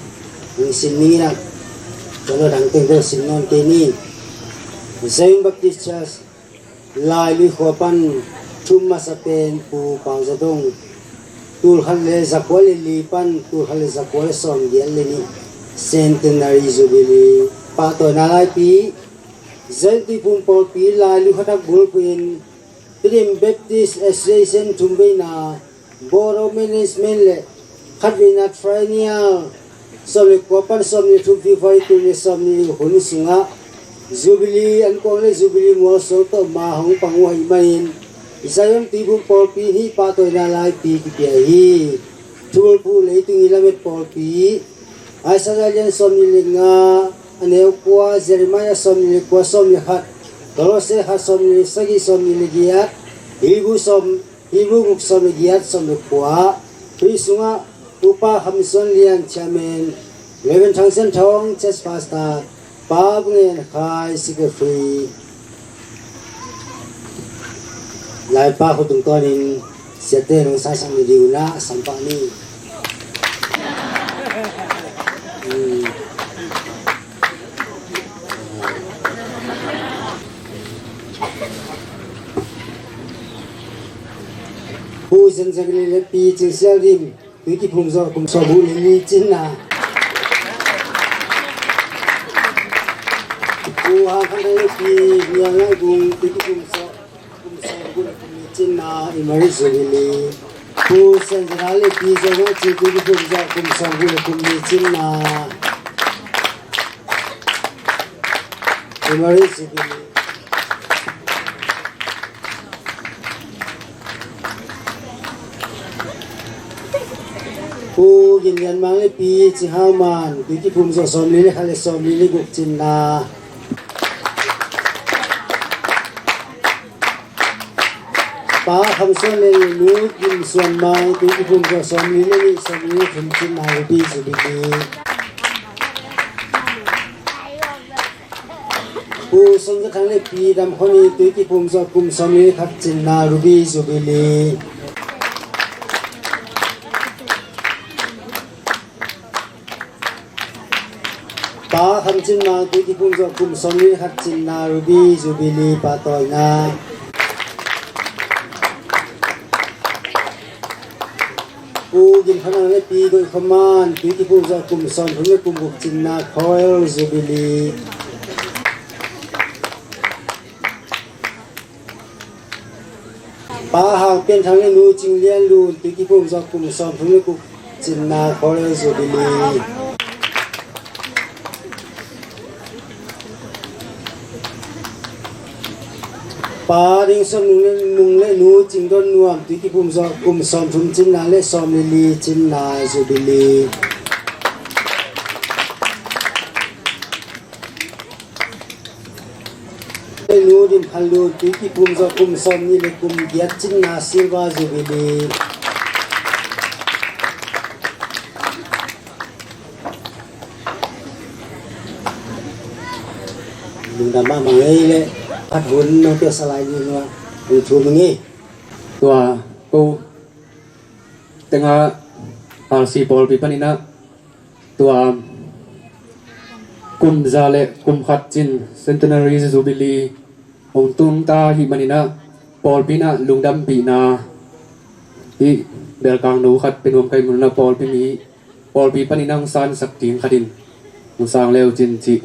nong sin ni na. Calo dang teng ko sin non kei ni. Zion Baptist Church Lailui khua pan thum masa pen Pu Pau Za Dong, tul khat le za kua le li pan tul khat le za kua le sawm giat le nih, Centenary Jubilee pahtawina laipi, Zion Tuiphum pawlpi Lailui khuadak bulphuh in Pilgrim Baptist Association thum veina Board of Management le khatveina Triennial sawm le kua pan sawm le thum February tul le sawm le hun sungah Jubilee an kong le Jubilee mualsuang tawh ma hong pang uh ahih manin Zion Tuiphum pawlpi in hih pahtawina laipi kipia hi. Thubulphuh leitung i lamet pawlpi, Isaiah lian sawm le nga a neu kua, Jeremiah sawm le kua sawm le khat, Kolose khat sawm le sagih sawm le giat, Hebrew sawm Hebrew guk sawm le giat sawm le kua, tui sungah Upa Kham Suan Lian Chairman, Reverend Thang Sian Thawng Church Pastor, Pa Bung En Khai Secretary. Laipa khut tung tawnin siate nong saisak ni ding uh na, sampah ni. Hmm. Pu Zan Zan le Pi Cing Sial Dim, tui kiphum zawh kum sawm guk le li cinna. Pu Hang Khan le Pi Niang Ngai Gung, tui kiphum zawh kum sawm guk le kum li cinna, Emerit Jubilee. Pu Sen Zan le Pi Zan Ngai Cing, tui kiphum zawh kum sawm guk le kum li cinna. Emerit Jubilee. Pu Gin Lian Mang le Pi Cing Hau Man, tui kiphum zawh sawm li le khat le sawm li le guk cinna. Pa Kham Suan le Nu Gin Suan Mai, tui kiphum zawh sawm li le nih, sawm li le thum cinna, Ruby Jubilee. Pu Sawm Za Thang le Pi Dam Khon Ni, tui kiphum zawh kum sawm li le khat cinna, Ruby Jubilee. Pa Kham Cin Mang, tui kiphum zawh kum sawm li le khat cinna, Ruby Jubilee pahtawina. Pu Gin Khan Ang le Pi Goih Kham Man, tui kiphum zawh kum sawm thum le kum guk cinna, Coral Jubilee. Pa Hau Pian Thang le Nu Cing Lian Lun, tui kiphum zawh kum sawm thum le guk cinna, Coral Jubilee. Pa Ding Suan Nung le, Nung le Nu Cing Don Nuam, tui kiphum zawh kum sawm thum cinna le sawm le li cinna, Jubilee. Nu Dim Khan Lun, tui kiphum zawh kum sawm nih le kum giat cinna, Silver Jubilee. Lungdam mahmah ngei le, phat hun nong piaksa lai ni nuam. Thum nge. Tua ko tenga R C pawlpi paninah tua kum za le kum khat cin Centenary Jubilee hong tung ta hi maninah pawlpi inah lungdampihna hi. Belkang nu khat penuam kai munah pawlpi mi pawlpi panin hong sansak ding khatin hong sang leu cin cih.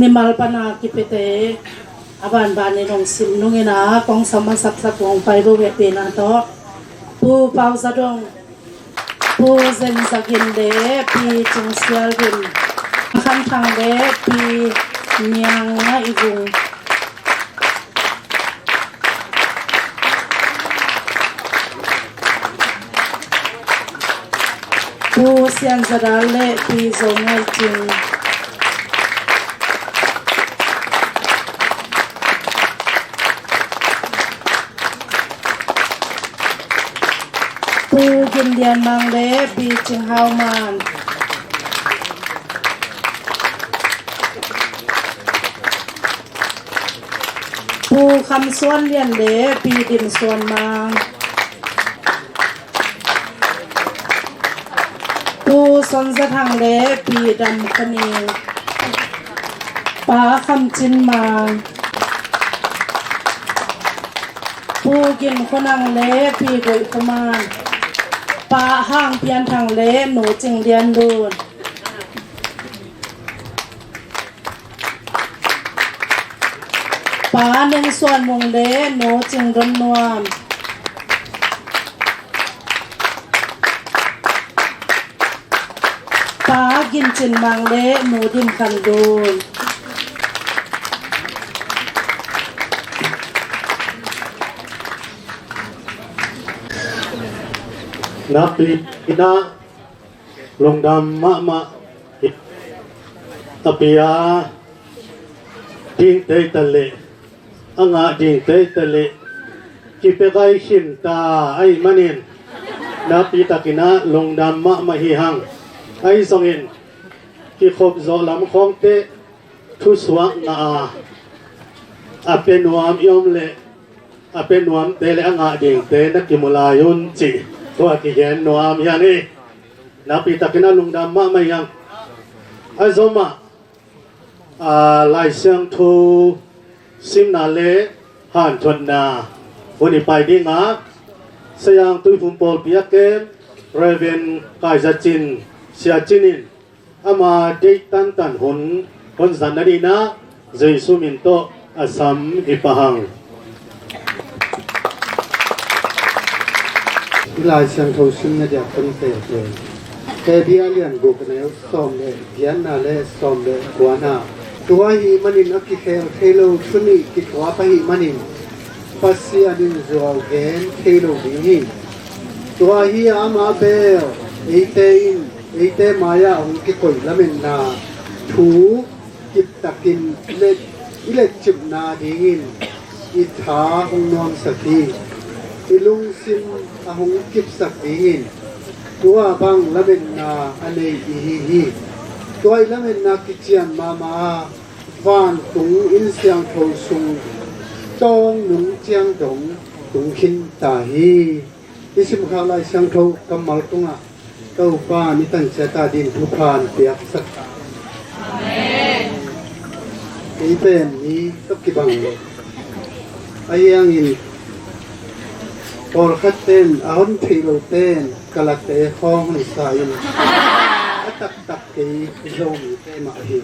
Mimal pana kipete a banbanin hong sim nungin a kong sam a saksak hong pai bu hehpihna tawh Pu Pau Za Dong, Pu Zen Za Gin le Pi Cing Sial Gin, Khan Thang le Pi Niang Ngai Vung, Pu Sian Za Dal le Pi Zo Ngai Cing, Pu Gin Lian Mang le Pi Cing Hau Man, Pu Kham Suan Lian le Pi Dim Suan Mang, Pu Son Za Thang le Pi Dam Kha Ning, Pa Kham Cin Mang, Pu Gin Khua Nang le Pi Goih Khua Man, Pa Hang Pian Thang le Nu Cing Lian Lun, Pa Neng Suan Mung le Nu Cing Don Nuam, Pa Gin Cin Mang le Nu Dim Khan Lun, nakpi inah lungdam mahmah hi. A pia ding teita le a ngah ding teita le kipia gai khin ta ahih manin nakpi takinah lungdam mahmah hi hang. Ahi zongin kikhop zawh lam khawngte thusuak ngah a, a pia nuam i om le a pia nuamte le a ngah dingte na kimu lai un cih tua kigen nuam hi hang hi. Nakpi takinah lungdam mahmah hi hang. A zomah a, Lai Siangtho simna le hanthotna hun i pai dingah Sayang Tuiphum pawlpi a kem Reverend Kai Za Cin, Sia Cin in ama deih tantan hun hon zat nadinah Jesu min tawh a sam hi pah hang. I Lai Siangtho simna diak kan teel pen Hebru a lian guk a neu sawm le giatna le sawm le kuana. Tua ahih manin a kikhel thei lo thu nih kithuap ahih manin Pasian in zuau gen thei lo ding hi. Tua hi a, amah bel eite in eite mai-ah hong kikoih lametna thu kiptakin let, i letcipna dingin i tha hong nuamsak hi. I lungsim a hong kipsak dingin tua bang lametna a nei i hi hi. Tua i lametna kician mahmah a, vantung inn siangtho sung tawng nung ciang dong tung khin ta hi. I simkhak Lai Siangtho kammal tungah Topa in i tanciat a ding thupha hong piaksak. Kei pen mi tawh kibang lo. Ahi hangin pawlkhat ten a hon theih lo ten ka late khawng hon sa in a taktak kei Zomite mah hi.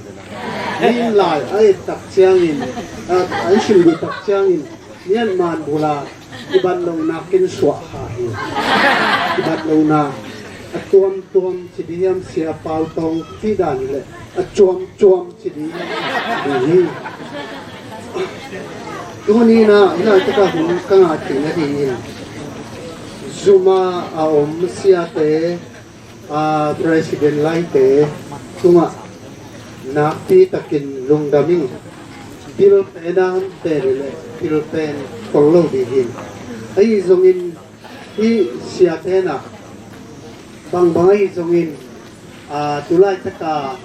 Nin lai a et tak ciangin, a, a i sim dih tak ciangin Myanmar bula kibat lohna kin suah kha hi. Kibat lohna a tuamtuam ci dih hiam, Sia Pau Tawng cih dan le a cuamcuam ci dih hiam, ci dih hi. Tuni-in ah hih laitak a hun ka ngah theih nadingin zum a a om siate, a, president laite tungah nakpi takin lungdam ing. Pil pen a hon pen le pil pen khol lo ding hi. Ahi zongin hih siate in ah Bangbang ahi zongin, aa, tu laitaka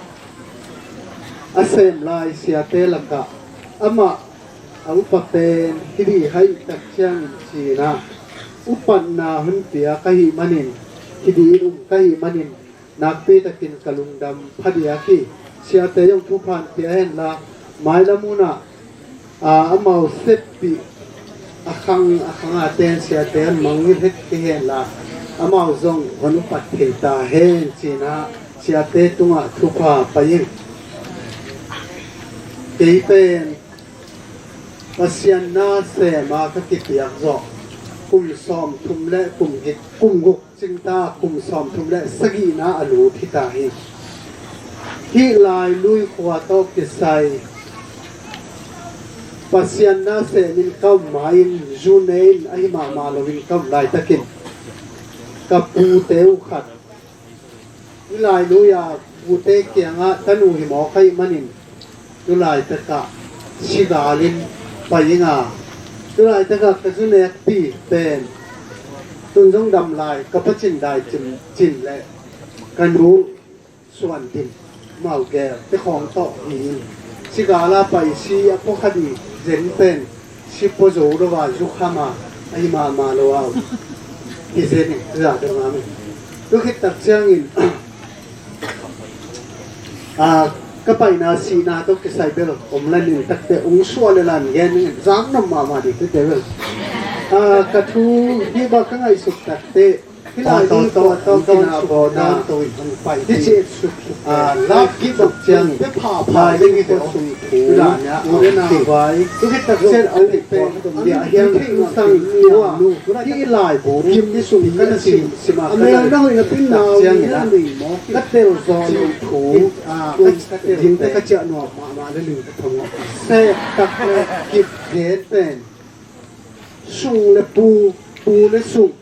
a sem lai siate lakah amah a upa pen hih dih haih tak ciangin ci-in ah upatna hon pia ka hih manin, hih dih in um ka hih manin, nakpi takin ka lungdam phadiak hi. Siate zong thupha pia henla, mailam hunah, aa, amau seppih a khang a khang a ten siate an mangngilh het kei henla, amau zong hon upat thei ta hen ci-in ah siate tungah thupha pai ing. Kei pen Pasian na sem a ka kipiak zawh kum sawmthum le kum gik, kum guk cingta kum sawmthum le sagihna a lut hi ta hi. Hih Lailui khua tawh kisai Pasian na semin ka um ma-in, zu ne-in ahi mahmah loin ka um laitakin ka pute uh khat hih Lailui a pute kiangah tanu hi mawk ahih manin, tu laitakah sigalin pai ing a, tu laitakah ka zu nekpi pen tun zong dam lai ka pacin dai cin, cin le ka nu suan dim mau gel te khawng tawh hi in, sigala pai si a pua kha dih zen pen si pua zo lo a, zu kham a, ahi mahmah lo a, hi zen in za dong a mi. Tu khit tak ciangin, a, ka paina sihna tawh kisai bel om lan in takte ung suah le lan gen in zak nam mahmah dih tete bel. A, ka thu hi ba ka ngaihsut takte, hih lai ding tua tawh kina baw dan to in hong pai hi ci et suk suk, a, lap kip bang ciang pe pha pha lai ding hi te sung thu la nia a dena vai. Tu khit tak ciang a pen dia hiang thei sang ua, hih lai bu kim ni sung ka na sim sim a ka na mel na hoih na pin na ciang ina ka tel zaw lo thu, a, ka tel ding te ka ciah nuam mahmah le ling ka thong. Sek tak le kip gen pen sung le pu, pu le sung,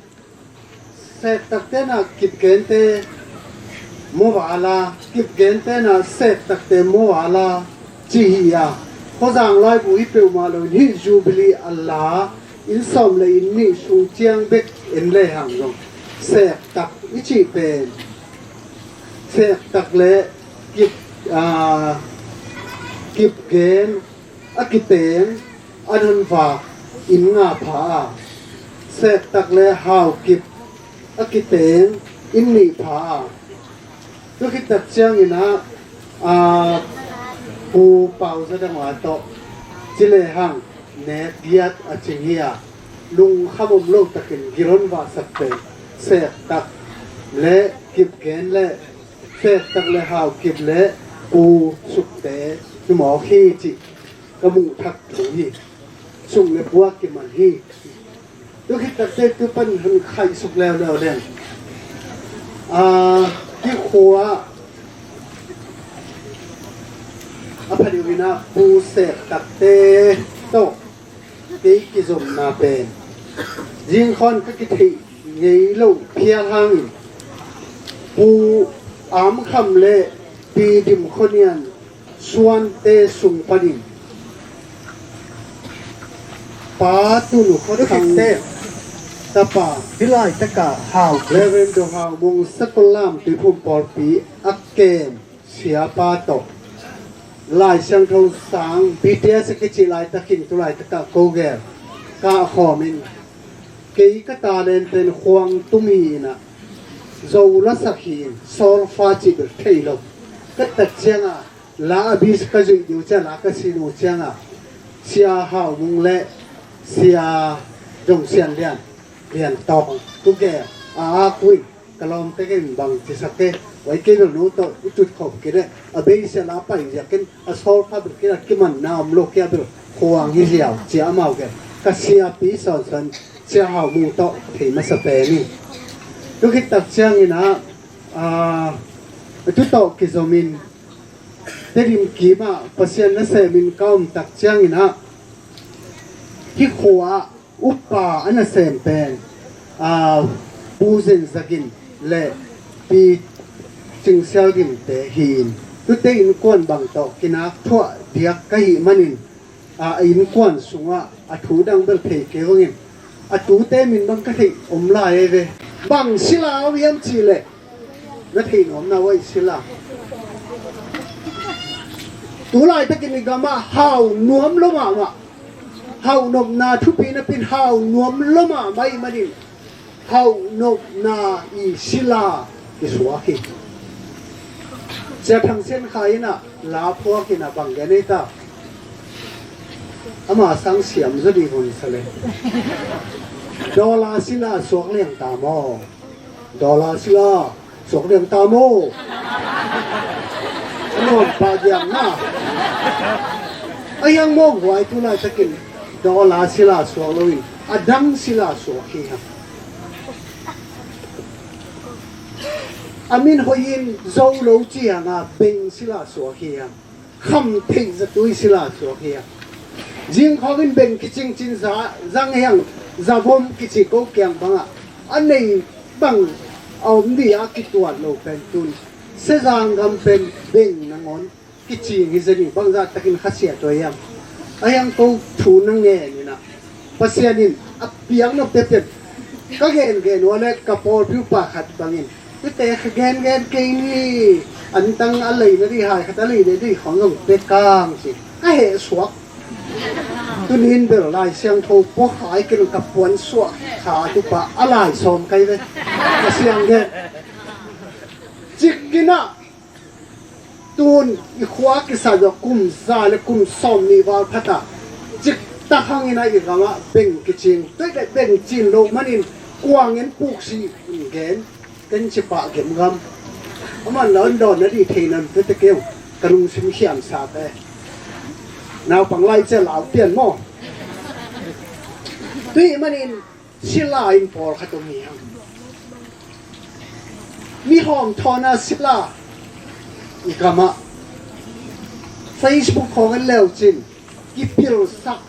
sek takte na kip gente maw vala, kip gente na sek takte maw vala ci hi a. Khuazang laibu hi peuhmah loin hih Jubilee a la inn sawm le inn nih sung ciang bek en lehang zong sek tak i cih pen sek tak le kip, aa, kip gen a kiteng an hon vak inn nga pha a, sek tak le hau kip a kiteng inn nih pha a. Tu khit tak ciangin ah, aa, Pu Pau Za Dang Wa tawh ci lehang nek giat a cing hi a, lungkham om lo takin gil hon vahsak pen sek tak le kip gen le sek tak le hau kip le pu sukte hi mawk hi cih ka muh thak thu hi. Sung le pu a kiman hi. Tu khit takte tu pan hon khaihsuk leuleu leng, a, hih khua a pha deuh in ah pu sek takte tawh kei kizomna pen zingkhon ka kitheih ngei loh phial hangin Pu Am Kham le Pi Dim Khua Nian suante sung panin Pa Tunu Khua Thang tapa, hih laitakah Hau Reverend Dong Hau Mung Sakol Lam Tuiphum Pawlpi a kem siapa tawh Lai Siangtho sang B T S a kici laitakin tu laitakah ko gel kah khawmin kei ka talent pen khuang tum hi inah zo lasak hi in solfa cih bel thei lo. Ka tat ciangah la a bis ka zuih diu ciang la ka sin uh ciangah Sia Hau Mung le Sia Dong Sian Lian, Lian Tawng tu gel a ak uh in ka lawmte ken bang ci sak e, wai kei bel nu tawh i tut khawm kei leh a beisia la pai ziakin a solfa bel kei a kimanna om lo kei a bel khuang hi ziau cia amau ken ka siapi sawnsawn Sia Hau Mung tawh thei masa pen in. Tu khit tak ciangin ah, a, tu tawh kizomin Tedim kimah Pasian nasemin ka om tak ciangin ah hih khua ah upa a nasem pen, aa, Pu Zen Zagin le Pi Cing Sial Gimte hi in, tute innkuan bang tawh kinak thuah diak ka hih manin, aa, a innkuan sungah a thu dang bel thei kei vangin a tute min bang ka theih om lai ei ve. Bang sila au hiam cihleh Na thei nuam na uai sila. Tu laitakin i gamah hau nuam lo mahmah. Hau nopna thupi napin hau nuam lo mahmah i manin hau nopna i sila i suak hi. Sia Thang Sen Khai inah la phuak inah bang gen ei ta. Ama sang siam zaw dih hun sa le. Dollar sila suak liang ta maw? Dollar sila suak liang ta maw? A nuam pah diam na. A hiang maw guai tu laitakin dollar sila suak loin a dang sila suak hi hang. A min hoihin zo lo ci hanga beng sila suak hi hang. Kham theih zatui sila suak hi hang. Zingkhawngin beng kicing cin za zang hi hang. Zavom kici ko kiang bangah a nei bang a om dih a kituat lo pen tun Sezang gam pen beng nangawn kicing hi zen hi. Bangzah takin khasia tua hiam? A hiang ko thu na ngen inah Pasian in a piak nop teptep ka gengen ua le ka pawlpi upa khat bangin tute ka gengen kei ni. Antang a lei na dih hai khat a lei na dih khawng zong pe kang ci ka heh suak. Tunin bel Lai Siangtho pua hai ken ka puan suak kha tupa a lai sawm kai ve. Ka siang gen cik inah tun i khua kisa zawh kum za le kum sawm nih val phata cik tak hangin a i gamah beng kicing tuih le beng cin lo manin kuangin puksi in gen. Ken cipah gemgam a man lo in dawn na dih thei nan tete keu ka lungsim khiamsa te. Naupang lai cia lau pian maw? Tuih manin sila in pawlkhat om hi hang. Mi hawm thawna sila i gamah Facebook khawng an leu cin kipilsak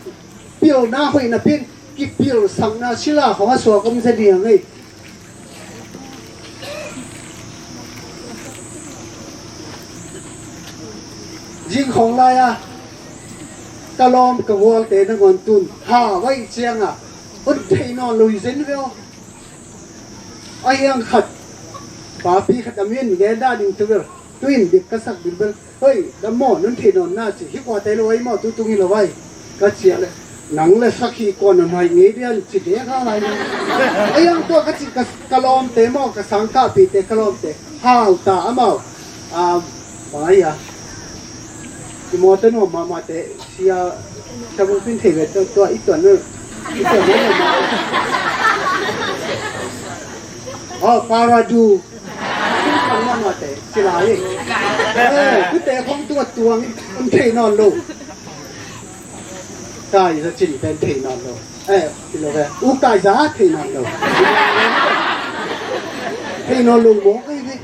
pilna hoih napin kipilsakna sila khawng a suak om zen hi hang ei. Zing khawng lai-a ka lawm ka gualte nangawn tun ha vaih cianga hun thei nawn lo hi zen ve aw. A hiang khat papi khat a min gen dah ding tu bel tuin dik ka sak ding bel hoi dam maw nun thei nawn na ci hi kua te lo ai maw tu tung hi lo ai ka cia le nang le sakhi kua na nai ngei dian ci de kha lai. A hiang tua ka ci ka lawmte maw ka sangkahpite ka lawmte hau ta amau. Bang a hia i mawtaw nuam mahmahte sia sia bung pin thei ve tua i tuan nu i tuan nu nuam mahmah. Aw paradu i tuan mahmahte sila hi. Kute khong tua tuang in thei nawn lo. Kai za cin pen thei nawn lo. Eh, i lo ve u kai za thei nawn lo. Thei nawn lo maw kai ve.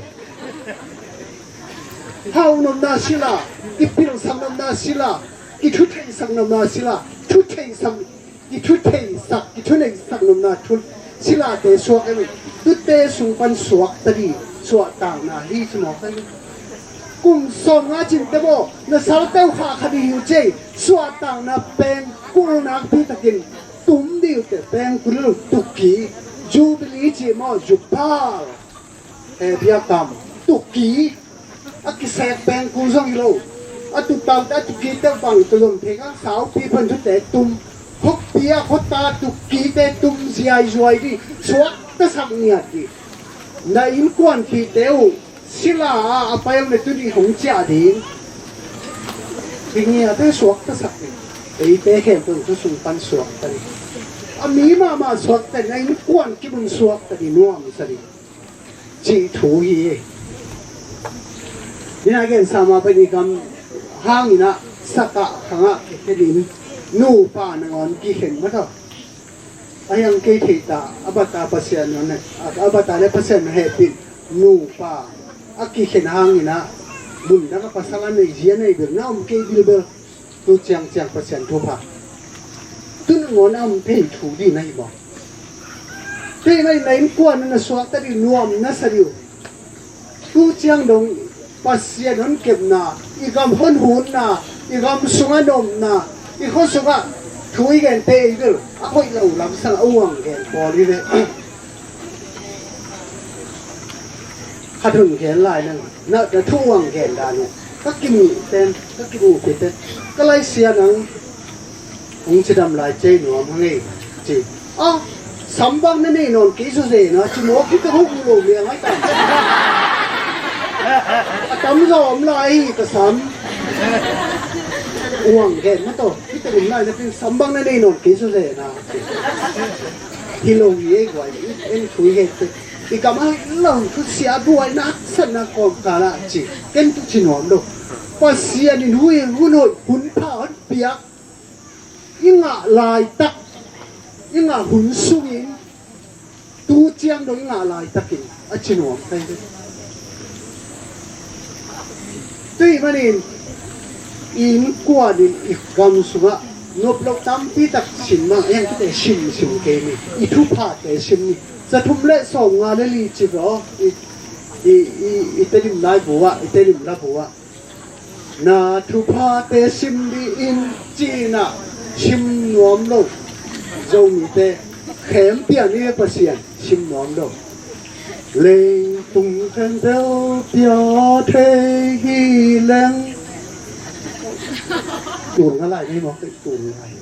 Hau nopna sila, kipilsak nopna sila, kithutheisak nopna sila, thutheisak, kithutheisak, kithuneihsak nopna thu silate suak em. Tute sung pan suak tadi suahtakna hi ci mawk em. Kum sawm nga cinte maw na sal teu khah kha dih hi uh cei suahtakna peng kul nakpi takin tum dih uh te peng kul lo tukki jubili ci maw jubal. He biakam tuki a kisek pengkul zong hi lo. A tutau te a tuki te bang tuzom thei kang saupi pan thute tum khokpi a khota tuki te tum ziaizuai dih suaktasak niat dih. Na innkuanpihte uh sila a a pail ne tuni hong ciah ding. Hi ngiate suaktasak dih. Eite khempeuh thu sung pan suakta dih. A mi mahmah suakta dih na innkuan kibun suakta dih nuamsa dih. Cih thu hi. Hina gen sama pen i gam hangin ah sakah khangah kikhenin nupa nangawn kikhen mataw. A hiang kei theita a bata Pasian nawn a bata le Pasian na hehpin nupa a kikhen hangin ah bundaka pasal a nei zia nei bil na om kei bilbel. Tu ciangciang Pasian thupha tu nangawn a om thei thu dih na hi maw? Tei na innkuan na suakta dih nuam na sa dih uh. Tu ciang dong Pasian hon kepna i gam hon hunna i gam sungah na omna i khua sungah thu i gente ei bil a hoih lo lamsang a uang gen pawl hi ve. Khat hun gen lai nang, na, na thu uang gen dan uh. Ka kimuh ten, ka kimuh pi ten, ka lai sia nang, hong cidam lai cei nuam hang ei, ci. A, sam bang na nei nawn kei su ze na, ci maw, ki ka huk lo liang ai tam. A tam zaw om lai hi ka sam. Uang gen ma to, ki ka lim lai na pin sam bang na nei nawn kei su ze na, ci. Hi lo hi ei guai, en thui he te. I kam a lo thu sia buai nak san na kawm ka la ci. Ken tu ci nuam lo. Pasian in hui hun hoih hun pha hon piak. I ngah laitak, i ngah hun sungin tu ciang dong i ngah laitakin a ci nuam kai ve. Tui manin i innkuanin i gam sungah nop lo tampi tak sim mah, en kite sim sim kei ni, i thuphate sim ni. Za thum le sawm nga le li ci ve aw, i, i, i, i Tedim laibu ah, i Tedim labu ah. Na thuphate sim dih in ci-in ah sim nuam lo. Zomite khem pian i Pasian sim nuam lo. Leitung khempeuh pia thei hi leng. Tul nga lai ni maw, tul nga lai.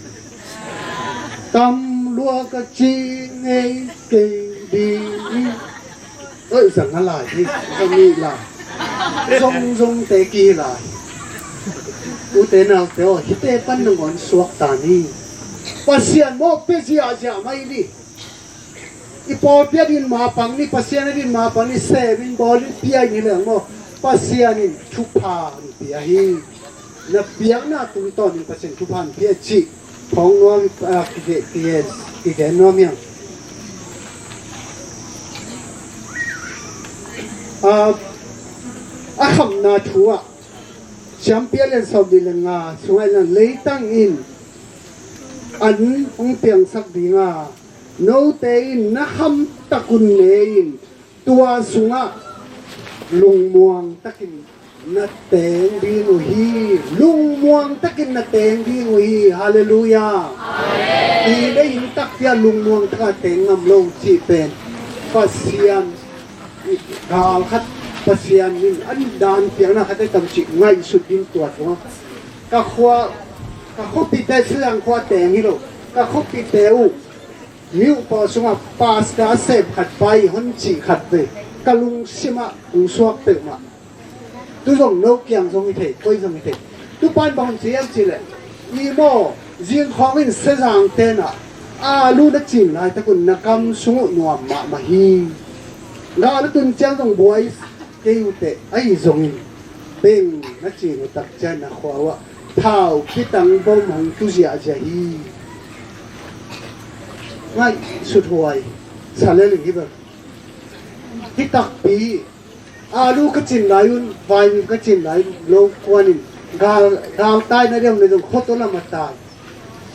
Tam lua ka ci ngei kei dih. Oi, zang a lai hi, zong hi lai. Zong zong te ki lai. Ute naute aw, hite pan nangawn suak ta ni. Pasian maw pia ziahziah mai ni. I pawlpi a din mapang ni, Pasian a din mapang ni, semin bawlin pia in hi leng maw. Pasian in thupha in pia hi. Na piakna tungtawnin Pasian thupha in pia cih. Phawng nuam, ah, kige, kige, kige nuam hiang. Ah, a khamna thu ah, Siampi a lian sawm dih le nga sungah in leitang in an hong piangsak ding a, note in na hamtak un ne in, tua sungah lungmuang takin na teng ding uh hi. Lungmuang takin na teng ding uh hi. Halleluiah. Amen. I na inntak pia lungmuang taka teng ngam lo cih pen Pasian gal khat, Pasian in an dan piakna khat ai tam cih ngaihsut ding tua tua. Ka khua, ka khuapite Silang khua teng hi lo. Ka khuapite uh Myo pawl sungah pastor sem khat pai hon cih khat ve. Ka lungsim ah kong suak peuhmah. Tu zong no kiang zong hi thei, koi zong hi thei. Tu pan bang hon ci hiam cih leh, i maw, zingkhawng in Sezang tenah alu na cin laitak un na kam sung uh nuam mahmah hi. Gal a tun ciang zong buai kei uh teh, ahi zongin beng na cin uh tak ciang na khua uh ah thau kitang bom hong tu ziahziah hi. Ngaihsut huai sa le ling hi bel. Hi takpi alu ka cin lai un, vaimim ka cin lai un, lo kuan in gal, gal tai na diam le zong khot lam a tai.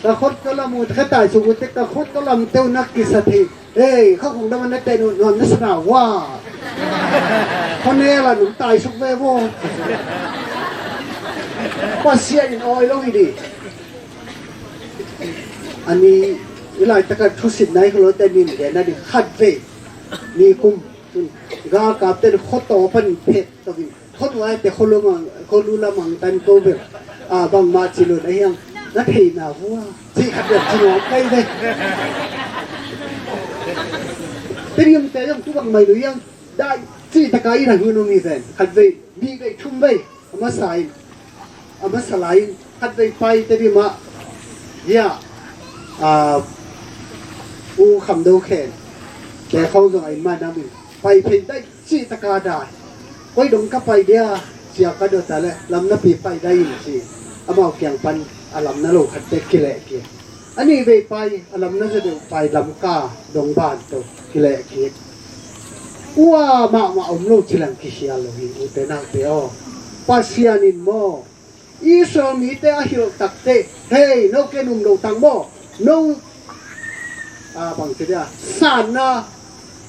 Ka khot ka lam uh, ka tai suk uh te, ka khot ka lam te uh na kisa thei. Hei, kha kong dam a na teh nuam na sana ua. Kha ne la nung tai suk ve vo. Pasian in oi lo hi di. Ani, i laitaka thusit nai kha lo te nin gen na di khat ve. Ni kum, tun, galkap te khot to pan phet to in. Khot uai te kholu mang, kholu la mang tan ko bel. A, bangmah ci lo na hiang. Na thei na vua. Ci khat bel ci lo kai ve. Te diam te diam tu bang mai lo hiang. Dai, ci taka i na hun om hi ven. Khat ve, nih ve, thum ve. A masa in. A masa lai in. Khat ve pai te diam a. Hia. A, u kham do khen. Te khong zong a in ma nam in. Pai phei dai. Cih taka dai. Koi dong ka pai dia, cia ka dot a le, lam napi pai dai in ci. Amau kiang pan a lam na lo khat te kileh kik. A nih vei pai, a lam na za deuh pai lam ka dong ban to kileh kik. Ua mahmah om lo cilang kikhial lo hi, ute naute aw. Pasian in maw, Israel mite a hilh takte, hei, no ken um lo tang maw? No, a, bang ci dia, sanna,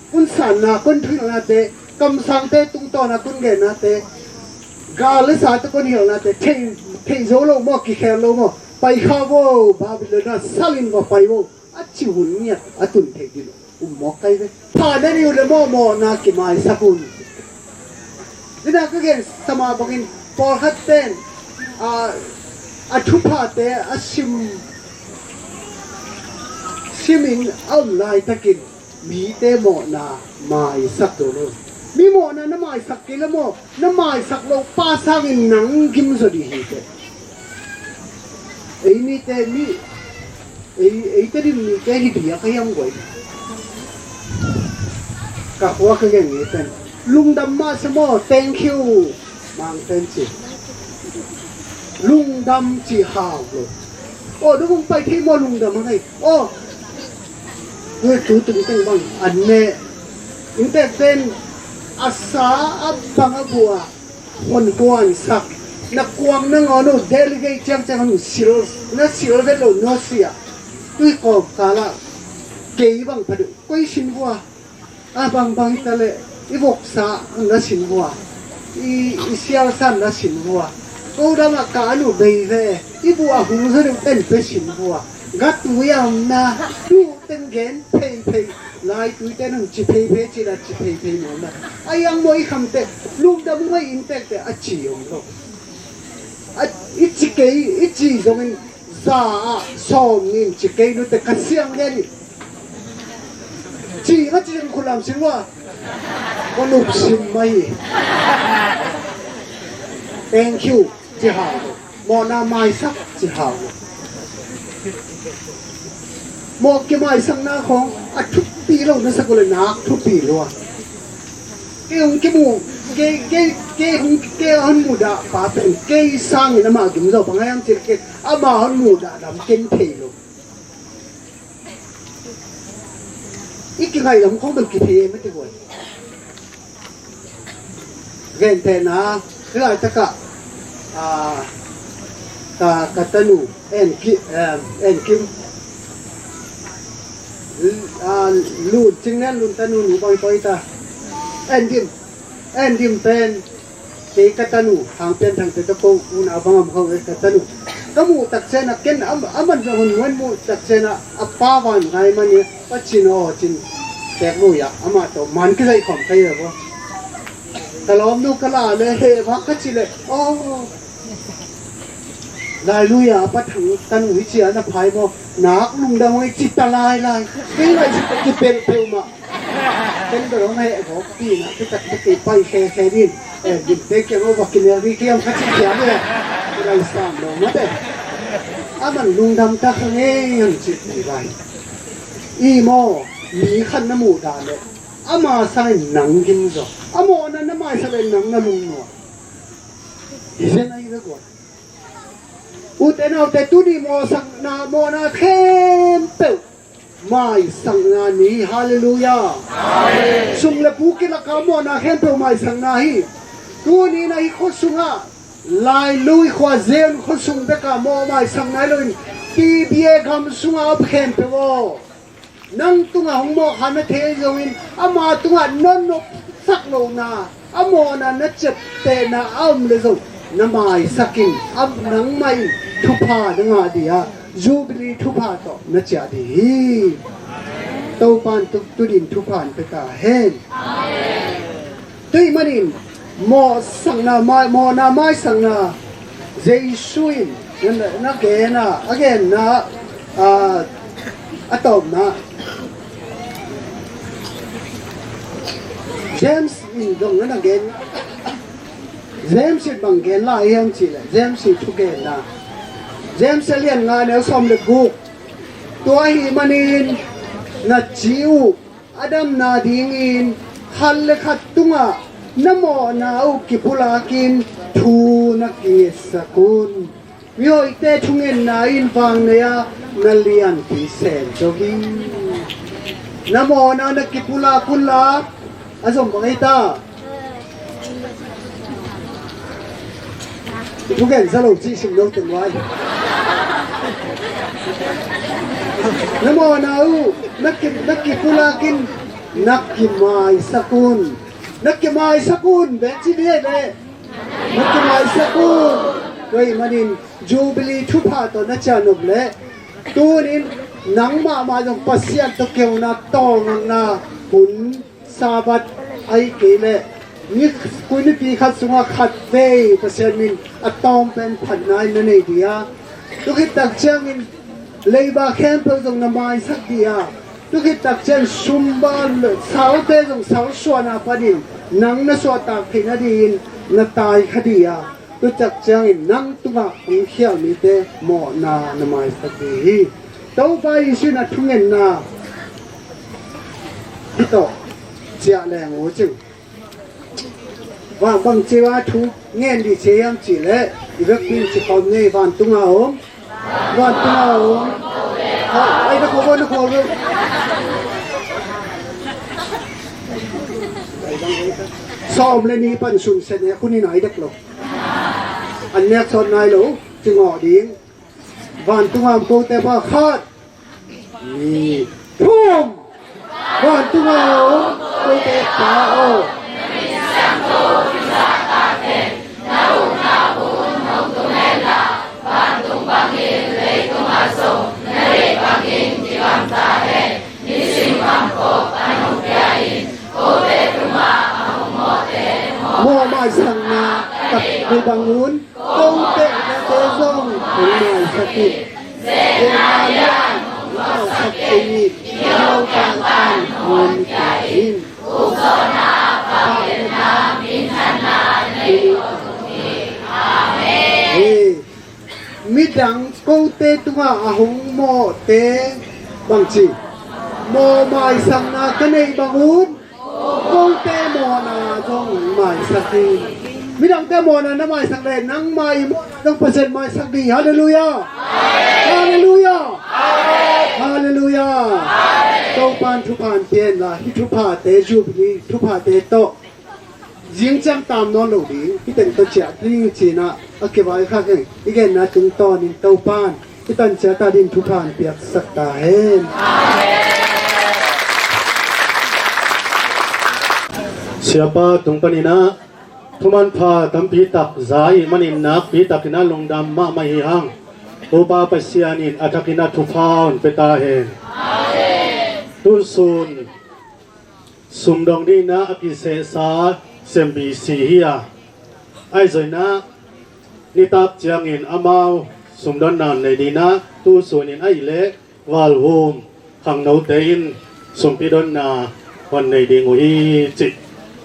kun sanna, kun thuhilhnate, kamsangte tungtawna kun gennate, gal le sate kun hilhnate, thei, thei zo lo maw, kikhel lo maw? Pai kha vo, Babylon ah salin va pai vo. A ci hun ngiat a tun thei dilo. Um mawk kai ve. Pha na ni uh le mawh mawhna kimaisak un. Zina ka gen sama bangin pawlkhat pen a, a thuphate a sim simin a om laitakin mite mawhna maisak lo lo. Mi mawhna na maisak kei la maw, na maisak lo pa sangin nang gimzaw dih hi teh. Ei mite mi ei, ei Tedim mite hi diak a hiam guai. Ka khua ka gen ngei pen lungdam mah se maw, thank you. Mangten ci lungdam ci hau lo. Aw, dukung pai thei maw lungdam a ngei. Aw, tu tu teng bang an ne. Inntek ten a sa a bang a bua hon kuan sak. Na kuang na ngawn uh delegate ciangciang hon sil, na sil vet lo no sia. Tui kawm kala kei bang padu koi sin vua. A bangbang hita leh i voksa na sin vua, i, i sialsa na sin vua. Ko dama ka anu bei ve, i bu a hung zanu ten pe sin vua. Gat vua na tu ten gen phei phei. Lai tui ten hung ci phei phei ci la ci phei phei na na. A yang mo i kham te lungdam mo i inntek te a ci om lo. A, i ci kei, i ci zongin za ah sawm nin ci kei nute ka siang ngen i. Ci ka ci ding khulam sin wa. Ka nup sim mai. Thank you ci hau. Mawhna maisak ci hau. Mawh kimaisakna khong a thupi lo na sak uh le nak thupi lua. Kei hong kimu, kei, kei, kei hong, kei hong mudah pa pen kei sangin amah gimzaw bang a hiam cih kei amah hong mudah lam ken thei lo. I kingaih lam khong bel kithei mete guai. Gentehna, hih laitakah, ah, ka, ka tanu, En Ki-, em, En Kim, ah, Lun Cing Lian Lun tanu nu bang poi ta. En Dim, En Dim pen, kei ka tanu, Hang Pian Thang te ka ko, unau bang am khong ka tanu. Ka muh tak ciangin a ken a, a man zong hun muan muh tak ciangin a, a pa van ngai man i, Pa Cin aw Cin, tek mu ya, amah tawh man kizaih khawm ka hi a bo. Ka lawmnu ka la le heh vak ka ci le, aw. Lailuia, Pa Thang tanu hi cia na phai maw, nak lungdam hong i ci ta lailai. Kei lai ci ta kipelh peuhmah. Ken bel hong heh gawp pi na, pi tak pi pai khe khe din. Eh, din te kiang aw va kinel ri kiang ka ci kiang le. Pi lai sam lo mate. A man lungdam ta kha ngei hong ci pi lai. I maw, mi khat na muh dah le. Ama sangin nang gim zaw. A mawhna na maisak le nang na lungnuam. Hi zen a hi ve guai. Ute naute tuni mawhsakna, mawhna khempeuh maisakna ni. Halleluiah. Amen. Sum le pu kilaka mawhna khempeuh maisakna hi. Tuni na hi khua sungah Lailui khua Zion khua sung bekah mawh maisakna hi loin T B A gam sungah a khempeuh aw. Nang tungah hong mawh kha na thei zongin ama tungah na nopsak lohna, a mawhna na ciaptehna a om le zong na maisak in, a nangmah in thupha na ngah dih a, Jubilee thupha tawh na ciah dih hi. Topa in tu, tu din thupha in pia ta hen. Tua ahih manin mawhsakna, mai, mawhna maisakna Jesu in na, na gen a, a genna, a, a tawpna James in dong na, na gen. James in bang gen lai hiam cih leh James in thugenna James a lian nga neu sawm le guk. Tua ahih manin na ci uh a damna dingin khat le khat tungah na mawhna uh kipulakin thu na kingetsak un. Mihawite thungetna in vang nei-a na lianpi sem zo hi. Na mawhna na kipulak unla a zom bang ei ta. Thugen za lo cih sim lo teng vai. Na mawhna uh na ki, na kipulakin na kimaisak un. Na kimaisak un, bek ci ni le. Na kimaisak un. Tua ahih manin Jubilee thupha tawh na ciah nop leh tunin nang mahmah zong Pasian tawh keuna tawlngatna hun Sabbath ahih kei leh Ni kul nipi khat sungah khat vei Pasian min a tawm pen phatna in na nei dih a, tu khit tak ciangin leiba khempeuh zong na maisak dih a, tu khit tak ciang sumba salte zong salsuahna panin nang na suahtak theih nadingin na tai kha dih a, tu tak ciangin nang tungah hong khial mite mawhna na maisak dih hi. Topa Jesuh in a thungetna hi tawh ciah leng uh cing. Bang, bang ci a thu ngen dih ci hiam cih leh i vekpi in ci khawm ni. Vantung a om, vantung a om. Ha, ai na khawm, na khawm. Sawm le nih pan sun sen e, hun in ai dek lo. An nek sawt nai lo, ci ngawh ding. Vantung a om kote pa, khat, nih, thum. Vantung a om kote pa aw. Mawh maisakna ka nei bang un. Kote zong hong maisak in. Jeremiah hong maisak in. Yopa tan hong maisak in. Midang kote tungah a hong mawhte bangci mawh maisakna ka neih bang un. Kote mawhna zong maisak hi. Midangte mawhna na maisak leh nangmah i mawhna zong Pasian maisak ding hi. Halleluiah. Halleluiah. Halleluiah. Topan thupha in pia in la, hih thuphate, Jubilee thuphate tawh zing ciang tam nawn lo ding, hih teng tawh ciah ding ci-in ah a kivaikhak hi. I genna tungtawnin Topan i tan ciat a ding thupha in piaksak ta hen. Siapa tung panin ah thumanpha tampi tak za ahih manin nakpi takin ah lungdam mahmah hi hang. Topa Pasian in a thakin ah thupha hong pia ta hen. Tusun sumdong dingin ah a kisehsa C M B C hi a, ahi zongin ah nitak ciangin amau sumdonna hong nei dingin ah tusun in ahih leh Valhum khangnote in sumpi donna hong nei ding uh hi cih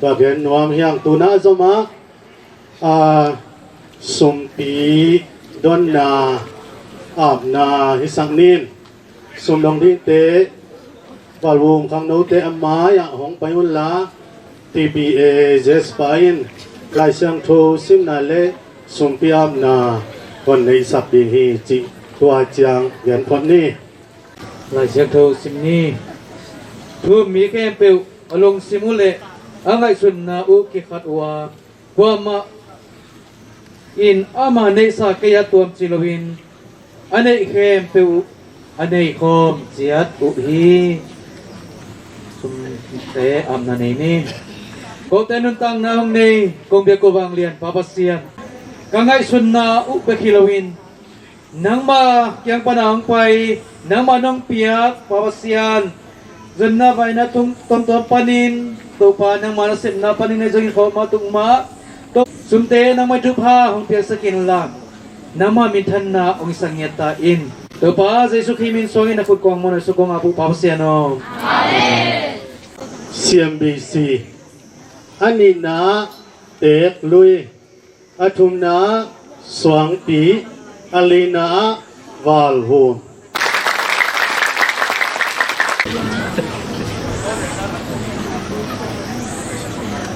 tua gen nuam hi hang. Tu-in ah zom ah a, sumpi donna apna hisak ning. Sumdong dingte Valhum khangnote a mai-ah hong pai un la, T B A Jespa in Lai Siangtho simna le sumpi apna hong neihsak ding hi cih tua ciang gen phot ni. Lai Siangtho sim ni. Thu-um mi khempeuh a lungsim uh leh a ngaihsutna uh kikhat uh a, kuamah in ama neihsa kei a tuam ci loin a neih khempeuh uh a neikhawm ciat uh hi. Sumte apna nei ni. Kote nuntakna hong nei kong biak uh vanglian Pa Pasian, ka ngaihsutna uh bek hi loin nangma kiang pana hong pai, nangma nong piak Pa Pasian, zonna vaina tung tuamtuam panin Topa nangma nasepna panin a zongin khawm mah tung mah, to sumte nangma thupha hong piaksak inla nangma minthanna hong hisak ngiat ta in. Topa Jesu Khrih min suangin na khut kong muan a suk kong ap uh Pa Pasian aw. Amen. C M B C a nihna Teeklui, a thumna Suangpi, a lina Valhum.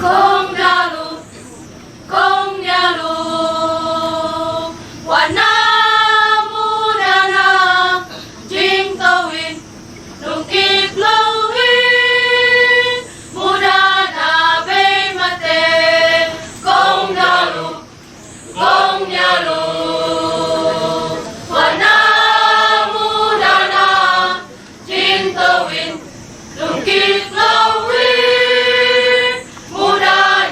Kong nalung, kong nalung, wana mudana, jingto in, lungkik lo in, mudana bei mate, kong nalung, kong nalung, wana mudana, jingto in, lungkik lo in, mudana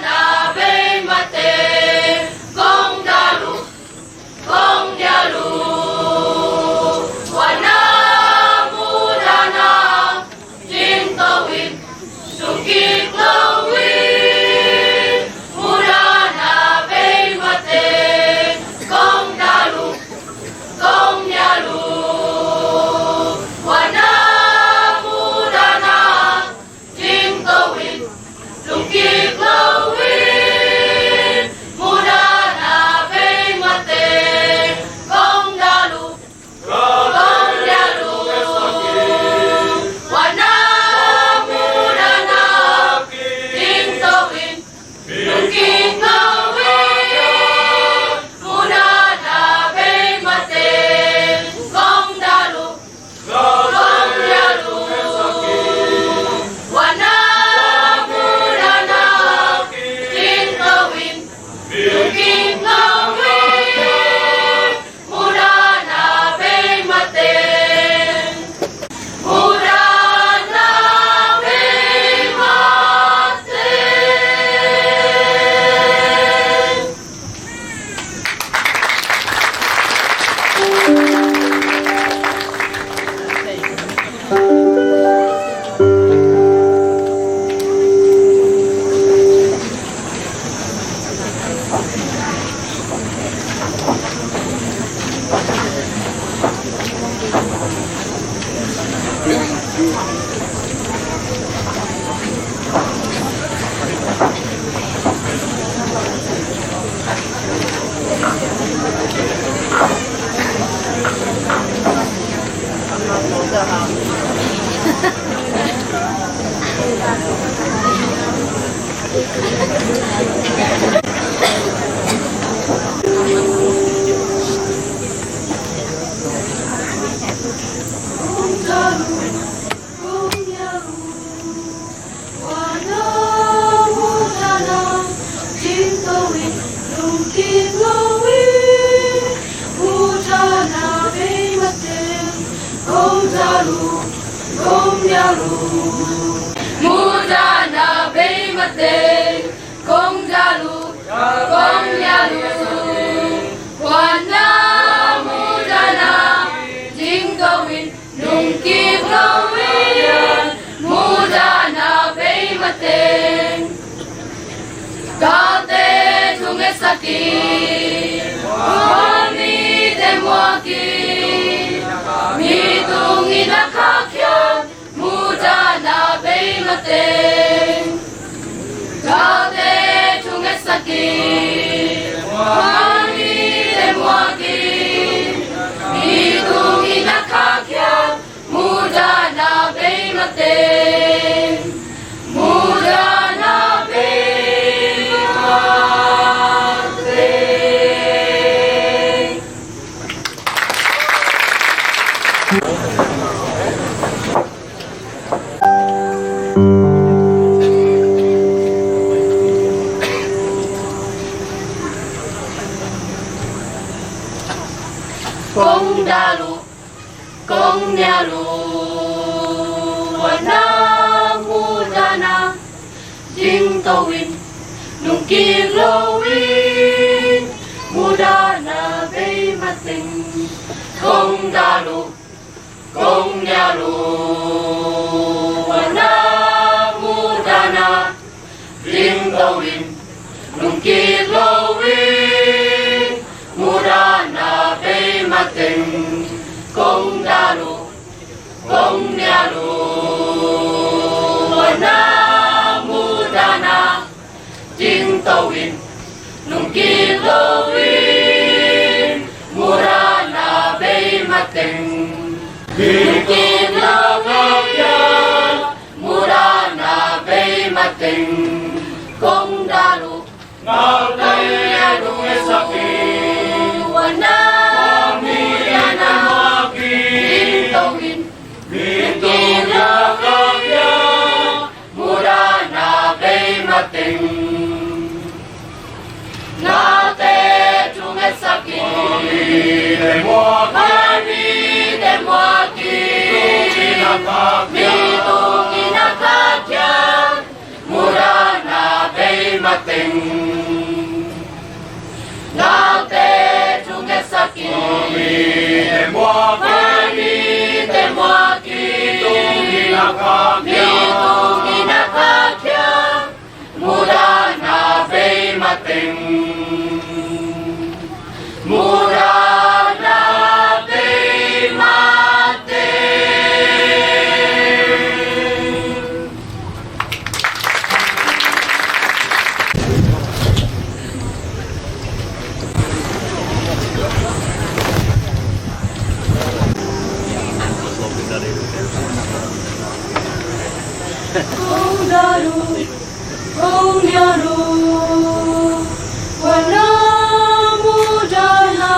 Mudahna bei mateng kong dal uh, kong nial uh. Kuana mudahna ding to in, lungkik lo in. Mudahna bei mateng, galte thungetsak in, mite muak in, mi tungin a khakhiat. Mudahna bei mateng, galte thungetsak in, mite muak in, mi tungin a khakhiat. Mudahna bei mateng, mudahna bei mateng. Kong dal uh, kong nial uh, kuana mudahna ding to in, lungkik lo in. Mudahna bei mateng, kong dal uh, kong nial uh, kuana mudahna ding to in, lungkik lo in. Mudahna bei mateng, kong dal uh, kong nial uh, kuana mudahna ding to in, lungkik lo in. Mudahna bei mateng, lungkik lo in. Mudahna bei mateng, kong dal uh, kong nial uh. Kuana mudahna ding to in, lungkik lo in. Mudahna bei mateng, galte thungetsak in, mite muak in, mi tungin a khakhiat. Mudahna bei mateng, galte thungetsak in, mite muak in, mite muak in, mi tungin a khakhiat. Mudahna bei mateng, mudahna bei mateng. Kong dal uh, kong nial uh, kuana mudahna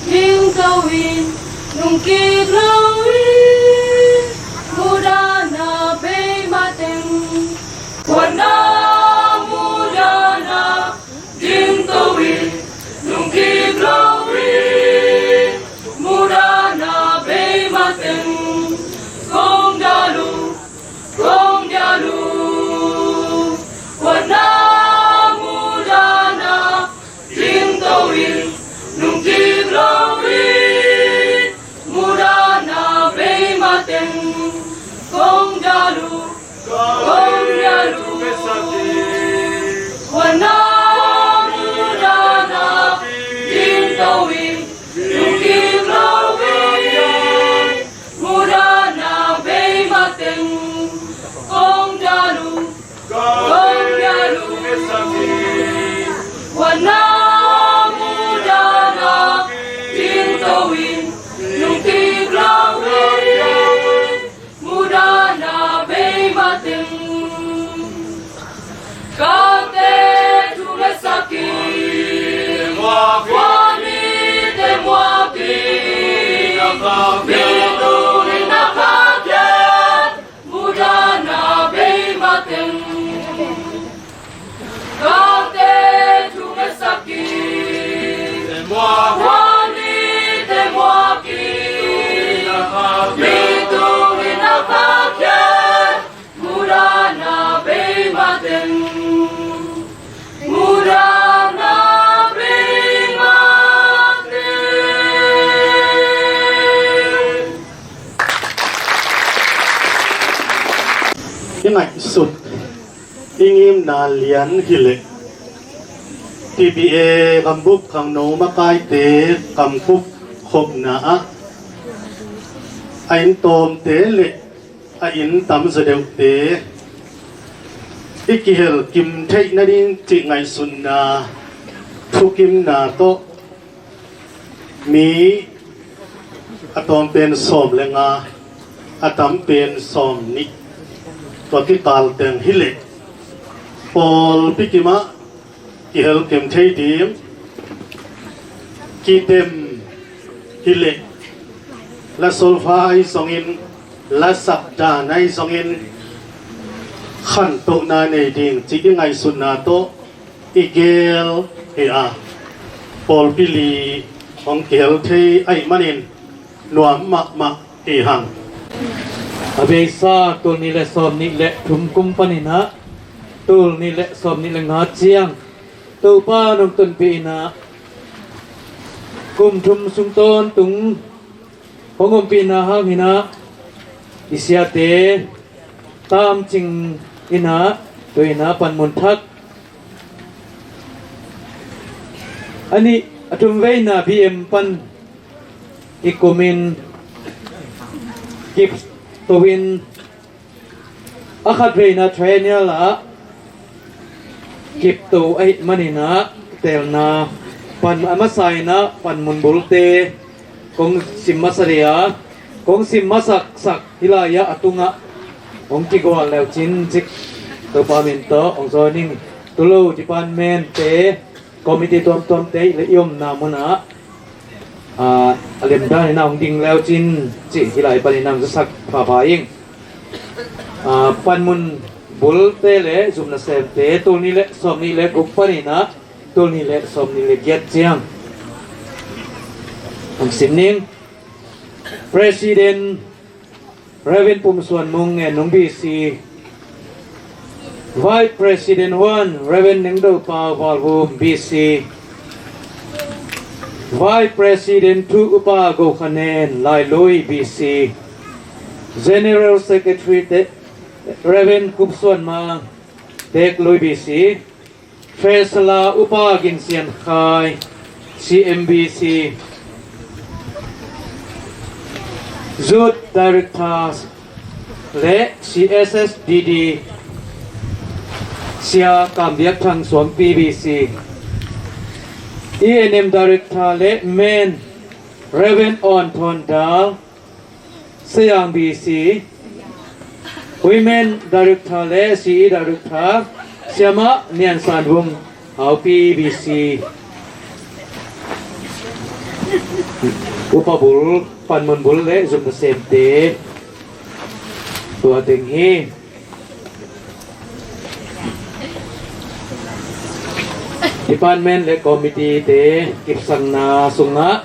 ding to in, lungkik lo in. Mudahna bei mateng, kuana mudahna ding to in, lungkik lo in. Mudahna bei mateng, kong dal uh, kong nial uh, kuana mudahna ding to in, lungkik lo in. Mudahna I ngaihsut i ngimna lian hileh T B A gambup khangno makaite kamkup khopna ah a inn tawmte le a inn tamzaw deuhte i kihel kim theih nading cih ngaihsutna thukimna tawh mi a tawm pen sawm le nga, a tam pen sawm nih, tua kikal teng hileh pawlpi kimah kihel kim thei ding, kidem hileh la solfa ahi zongin, la sakdan ahi zongin khantohna nei ding cih i ngaihsutna tawh i gel hi a, pawlpi li hong kihel thei ahih manin nuam mahmah hi hang. A beisa tul nih le sawm nih le thum kum panin ah tul nih le sawm nih le nga ciang Topa nong tonpih in ah kum thum sung tawntung hong ompihna hangin ah i siate tamcing in ah, tua in ah panmun thak a nih, a thum veina B M pan i kumin kip to in, a khat veina triennial ah kipto ahih manin ah telna pan a masa in ah panmun bulte kong sim masa dih a, kong sim masaksak hih lai-ah a tungah hong kigual leu cin cik Topa min tawh hong zawn ning. Tulu department te, committee tuamtuamte le i omna munah a, a lemdan in ah hong ding leu cin cih hih lai panin ah hong zasak phapha ing. A, panmun bulte le zumna semte tul nih le sawm nih le guk panin ah tul nih le sawm nih le giat ciang hong sim ning. President Reverend Pum Suan Mung, Ngennung B C. Vice President one, Reverend Neng Do Pau, Valvum B C. Vice President two, Upa Go Khan En, Lailui B C. General Secretary te, Reverend Kup Suan Mang, Teklui B C. Treasurer Upa Gin Sian Khai, C M B C. Youth Director le C S S D D, Sia Kam Biak Thang Suang, P B C. E N M Director le Men, Reverend On Thon Dal, Sayang B C. Women Director le C E Director, Siamah Nian San Vung, Hau, P B C. Upa bul, panmun bul le zumna semte, tua teng hi. Department le committee te kipsakna sungah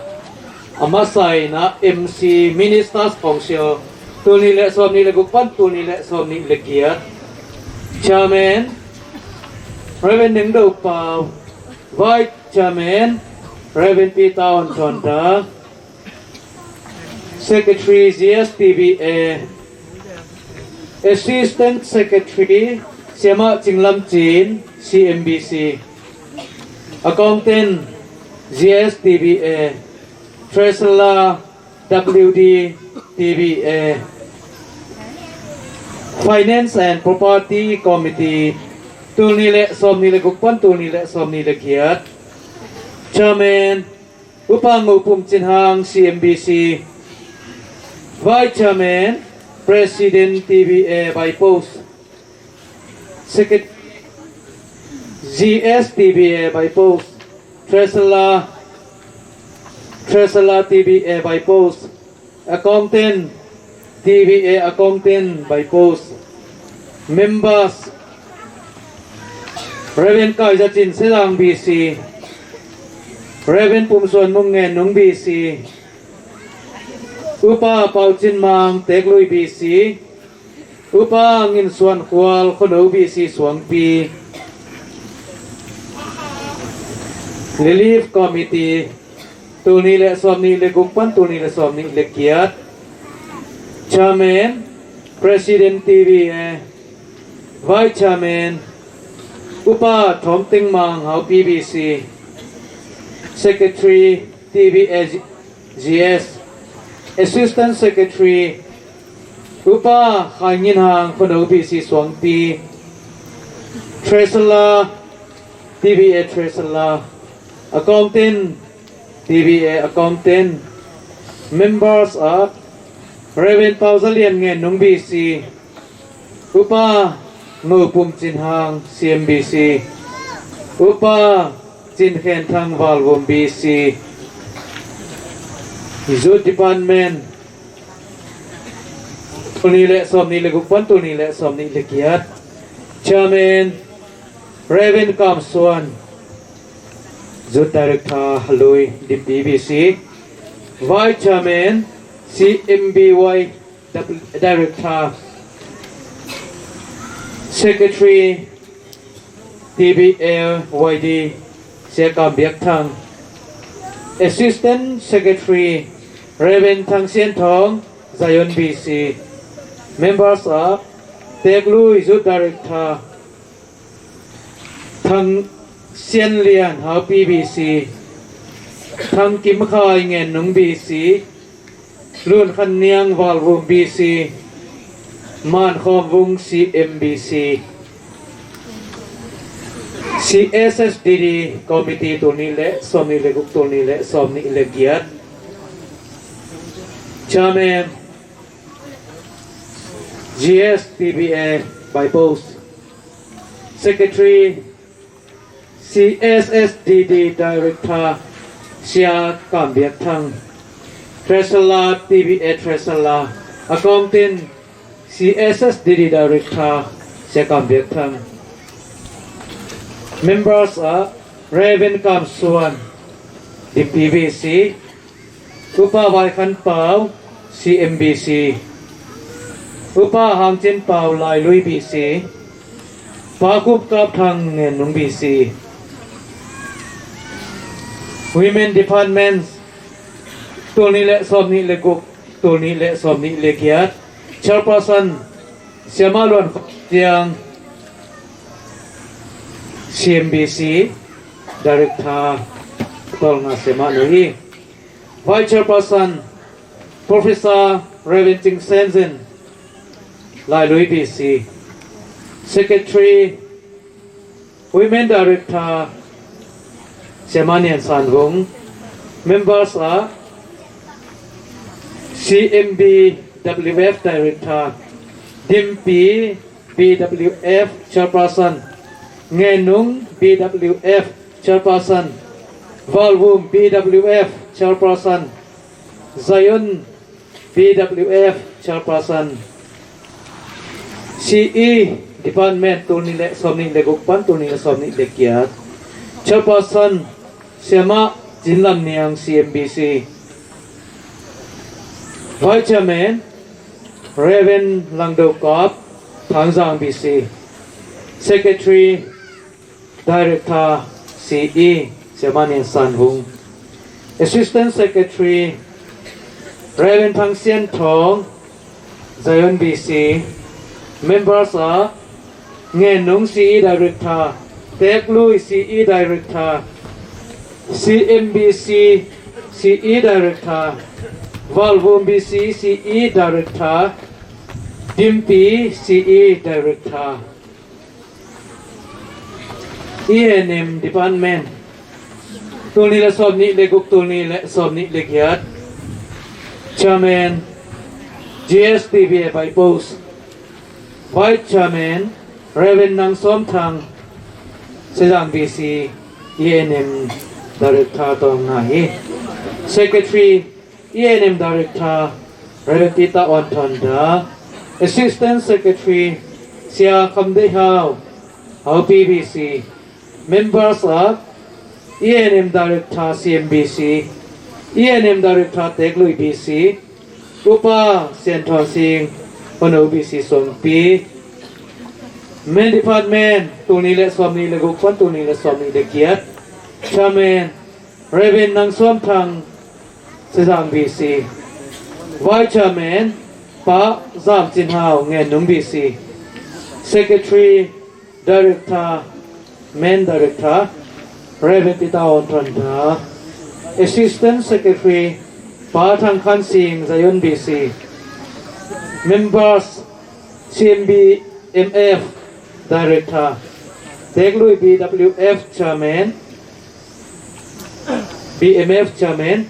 a masa in ah M C, Ministers Council, tul nih le sawm nih le guk pan tul nih le sawm nih le giat. Chairman, Reverend Neng Do Pau. Vice Chairman, Reverend Peter On Thon Dal. Secretary, G S T B A. Assistant Secretary, Siamah Cing Lam Cin, C M B C. Accountant, G S T B A. Treasurer, W D T B A. Finance and Property Committee, tul nih le sawm nih le guk pan tul nih le sawm nih le giat. Chairman, Upa Ngo Pum Cin Hang, C M B C. Vice Chairman, President T B A by post. Secret-, G S T B A by post. Treasurer, Treasurer T B A by post. Accountant, T B A Accountant by post. Members: Reverend Kai Za Cin, Sezang B C. Reverend Pum Suan Mung, Ngennung B C. Upa Pau Cin Mang, Teklui B C. Upa Ngin Suan Khual, Khuano B C suangpi. Relief Committee, tul nih le sawm nih le guk pan tul nih le sawm nih le giat. Chairman, President T B A. Vice Chairman, Upa Thawm Ting Mang, Haupi B C. Secretary, T B A G S. Assistant Secretary, Upa Khai Ngin Hang, Khuano B C suangpi. Treasurer, T B A Treasurer. Accountant, T B A Accountant. Members are Reverend Pau Za Lian, Ngennung B C. Upa Ngo Pum Cin Hang, C M B C. Upa Cin Khen Thang, Valvum B C. Youth Department, tul nih le sawm nih le guk pan tul nih le sawm nih le giat. Chairman, Reverend Kam Suan, Youth Director, Halui, Dimpi B C. Vice Chairman, C M B Y Director. Secretary, T B A Y D, Sia Kam Biak Thang. Assistant Secretary, Reverend Thang Sian Thawng, Zion B C. Members are Teklui Youth Director, Thang Sian Lian, Haupi B C. Thang Kim Khai, Ngennung B C. Lun Khan Niang, Valvum B C. Man Khawm Vung, C M B C. C S S D D Committee, tul nih le sawm nih le guk, tul nih le sawm nih le giat. Chairman, G S T B A by post. Secretary, C S S D D Director, Sia Kam Biak Thang. Treasurer, T B A Treasurer. Accountant, C S S D D Director, Sia Kam Biak Thang. Members are Reverend Kam Suan, Dimpi B C. Upa Vai Khan Pau, C M B C. Upa Hang Cin Pau, Lailui B C. Pa Khup Kap Thang, Ngennung B C. Women Departments, tul nih le sawm nih le guk, tul nih le sawm nih le giat. Chairperson, Siama Luan Khop Tiang, C M B C. Director, Tol Nga Siama Lui. Vice Chairperson, Professor Reverend Cing Sen Zin, Lailui B C. Secretary, Women Director, Siama Nian San Vung. Members are C M B W F Director, Dimpi B W F Chairperson, Ngennung B W F Chairperson, Valvum B W F Chairperson, Zion B W F Chairperson. C E Department, tul nih le sawm nih le guk pan tul nih le sawm nih le giat. Chairperson, Siama Cin Lam Niang, C M B C. Vice Chairman, Reverend Lang Do Kap, Thang Zang B C. Secretary, Director, C E, Siama Nian San Vung. Assistant Secretary, Reverend Thang Sian Thawng, Zion B C. Members are Ngennung C E Director, Teklui C E Director, C M B C C E Director, Valvum B C C E Director, Dimpi C E Director. E and M Department, tul nih le sawm nih le guk, tul nih le sawm nih le giat. Chairman, G S T B A by post. Vice Chairman, Reverend Nang Sawm Thang, Sezang B C, E and M Director tawh ngah hi. Secretary, E N M Director, Reverend Peter Awn Thon Da. Assistant Secretary, Sia Kham Deih Hau, Haupi B C. Members ah, E N M Director, C M B C, E N M Director, Teek Lui B C, Upa Sian Thawn Sing, Pano B C Suangpi. Men Department, tul nih le sawm nih le guk pan tul nih le sawm nih le giat. Chairman, Reverend Nang Suam Thang, Sezang B C. Vice Chairman, Pa Zam Cin Hau, Ngen Nung B C. Secretary, Director, Men Director, Reverend Peter Awn Thon Da. Assistant Secretary, Pa Thang Khan Sing, Zion B C. Members, C M B M F Director, Teek Lui B W F Chairman, B M F Chairman,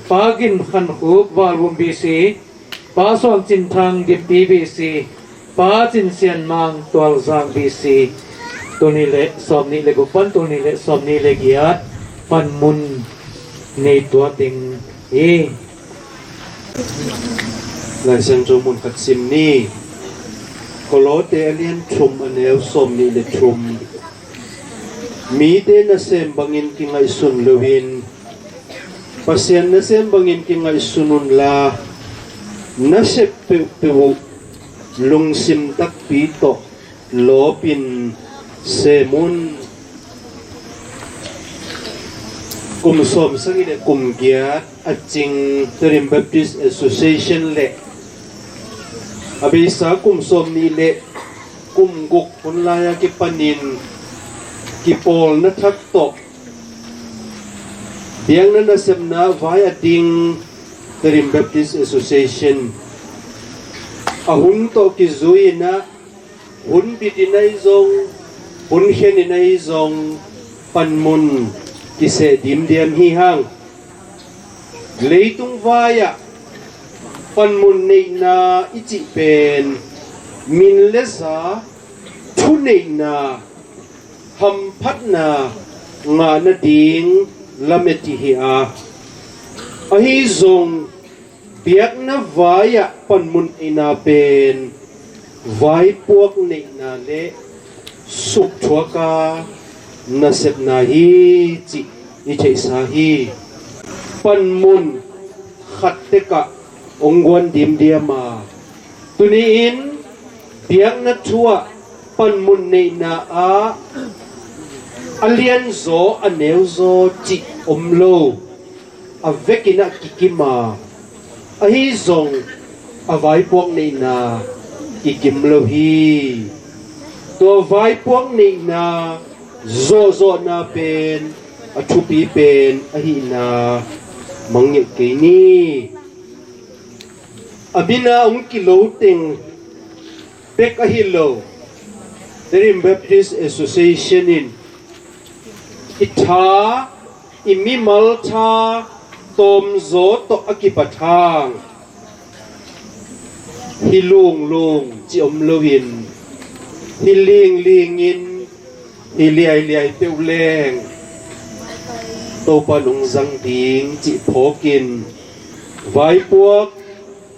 Pa Gin Khan Khuk, Valvum B C, Pa Suang Cin Thang, Gimpi B C, Pa Cin Sian Mang, Tualzang B C. Tul nih le sawm nih le guk pan tul nih le sawm nih le giat, panmun nei tua ding hi. Lai Siangtho mun khat sim ni. Kolose a lian thum a neu sawm nih le thum. Mite nasem bangin kingaihsun loin, Pasian nasem bangin kingaihsun unla, nasep peuhpeuh uh lungsim takpi tawh lawpin sem un. Kum sawm sagih le kum giat a cing Tedim Baptist Association le a beisa kum sawm nih le kum guk hun lai-a kipanin kipawlna thak tawh biakna nasepna vai a ding Tedim Baptist Association a hun tawh kizui-in ah, hun bitin ahi zong, hun khenin ahi zong, panmun kiseh dimdiam hi hang. Leitung vai-ah panmun neihna i cih pen min le za, thuneihna, hamphatna ngah nading lamet hi a, ahi zong biakna vai-ah panmun neihna pen vaipuak neihna le sukthuaka nasepna hi cih i theihsa hi. Panmun khat tekah hong guan dimdiam a, tuni-in biakna thu-ah panmun neihna ah a lianzaw a neuzaw cih om lo. A vekin ah kikim a, ahi zong a vaipuak neihna kikim lo hi. Tua vaipuak neihna zawhzawhna pen a thupi pen ahihna mangngilh kei ni. A mina hong kilo teng bek ahi lo, Tedim Baptist Association in i tha, i mimal tha tawmzaw tawh a kipat hang, hi lunglung ci om loin, hi linglingin, hi liailiai peuh leng Topa nung zang ding cih phawkin, vaipuak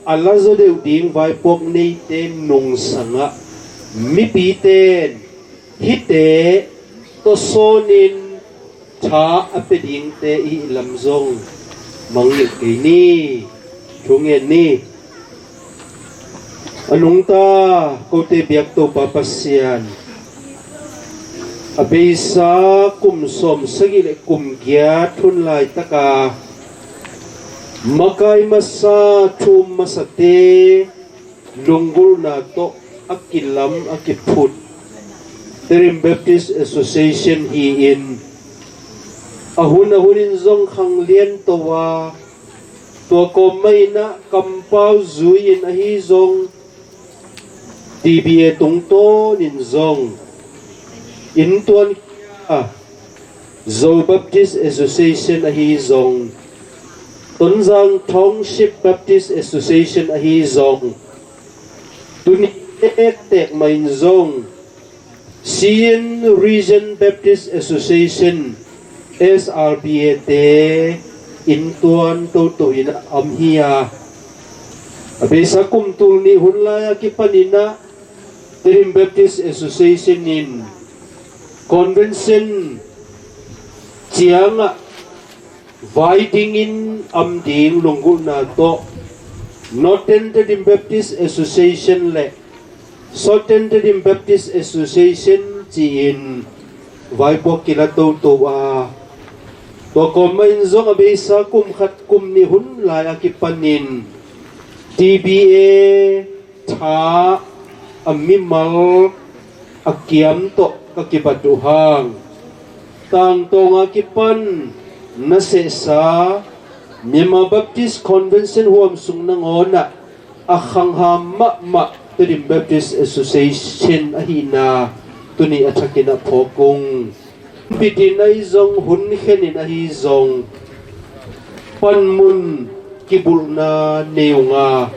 a la zaw deuh ding vaipuak neite nungsangah mipite in hihte tawsawnin tha a pia dingte i hih lam zong mangngilh kei ni. Thu ngen ni. A nungta kote biak Topa Pasian, a beisa kum sawm sagih le kum giat hun laitaka makai masa, thu um masate lunggulhna tawh a kilam a kiphut Tedim Baptist Association hi-in, a hun a hunin zong khanglian to a, tua kawm mah in ah kampau zui-in ahi zong, T B A tungtawnin zong, inntuan a Zo Baptist Association ahi zong, Tonzang Township Baptist Association ahi zong, tuni tektek mah in zong, Siyin Region Baptist Association S R B A te inntuan toto in a om hi a, a beisa kum tul nih hun lai a kipanin ah Tedim Baptist Association in convention ciangah vai dingin om ding lunggulhna tawh Northern Tedim Baptist Association le Southern Tedim Baptist Association ci-in vaipuak kila toto a, tua kawmah in zong a beisa kum khat kum nih hun lai a kipanin T B A tha a mimal a kiam tawh ka kibat uh hang, tangtawng a kipan nasehsa Myanmar Baptist Convention huam sung nangawn ah a khangham mahmah Tedim Baptist Association ahihna tuni a thakin a phawk ung. Bitin ahi zong, hun khenin ahi zong, panmun kibulhna nei ung a,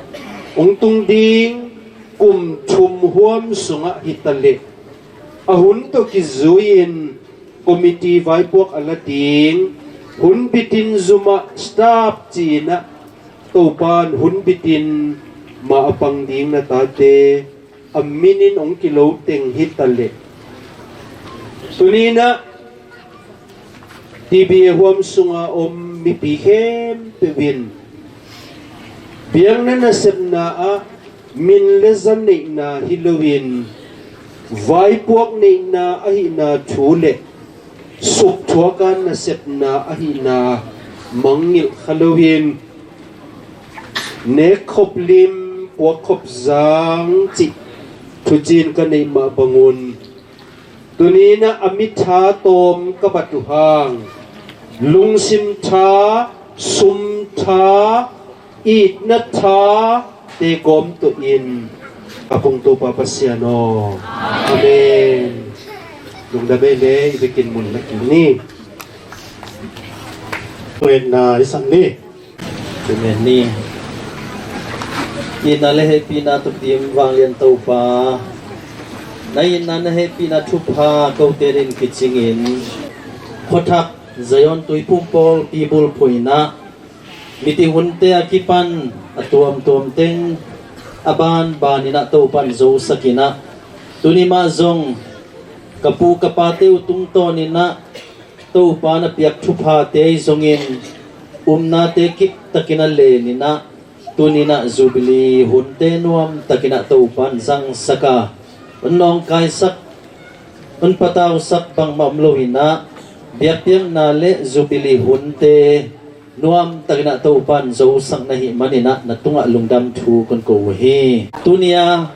hong tung ding kum thum huam sungah hitaleh a hun tawh kizui-in committee vaipuak a la ding, hun bitin zumah staff ci-in ah Topa'n hun bitin mah a pang ding na tate a minin hong kilo teng hitaleh, tuni-in ah T B A huam sunga om mipi khempeuh in biakna nasepna ah min le za neihna hi loin, vaipuak neihna ahihna thu le sukthuaka nasepna ahihna mangngilh kha loin, nekkhop lim, puakkhop zang cih thuciin ka neih mah bangun, tuni-in ah a mitha tawm ka bat uh hang, lungsim tha, sum tha, itna tha te gawm tawh in a pung Topa Pasian aw. Amen. Lungdam ei le, i bikin mun na kim ni. Tuetna i sak ni. Amen ni. Itna le hehpihna tukim vanglian Topa, na itna na hehpihna thupha kote din kicingin, khuathak Zion tuiphum pawlpi bulphuh in ah, mite hunte a kipan a tuamtuam teng a banbanin ah Topa'n zosak in ah, tuni mah zong ka pu ka pate uh tungtawnin ah Topa na piak thuphate ahi zongin, upnate kiptakin a lenin ah, tuni-in ah Jubilee hunte nuamtakin ah Topa'n zangsak a, hong nawngkaisak, hong patausak bangmah om loin ah, biakpiakna le Jubilee hunte nuamtakin ah Topa'n zosak na hih manin ah na tungah lungdam thu kong ko uh hi. Tuni-a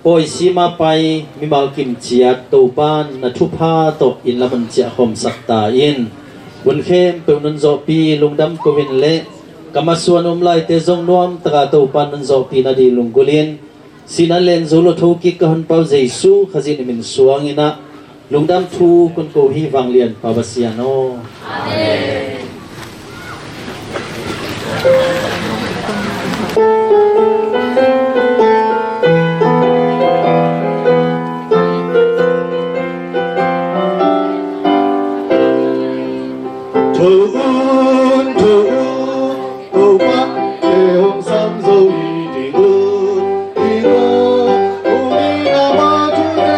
pawisima pai mimal kimciat Topa'n na thupha tawh inn lam hong ciahkhawmsak ta in, hun khempeuh nunzawhpi lungdam ko in le, ka masuan um laite zong nuamtaka Topa'n nunzawhpi nading lunggulhin, sihna len zo lo thokik ka Honpa uh Jesu Khazih na min suangin ah lungdam thu kong ko hi, vanglian Pa Pasian aw. Amen. Tho un, tho un, Topa te hong sam zo hi ding un, ding un. Umi na ma tu ne,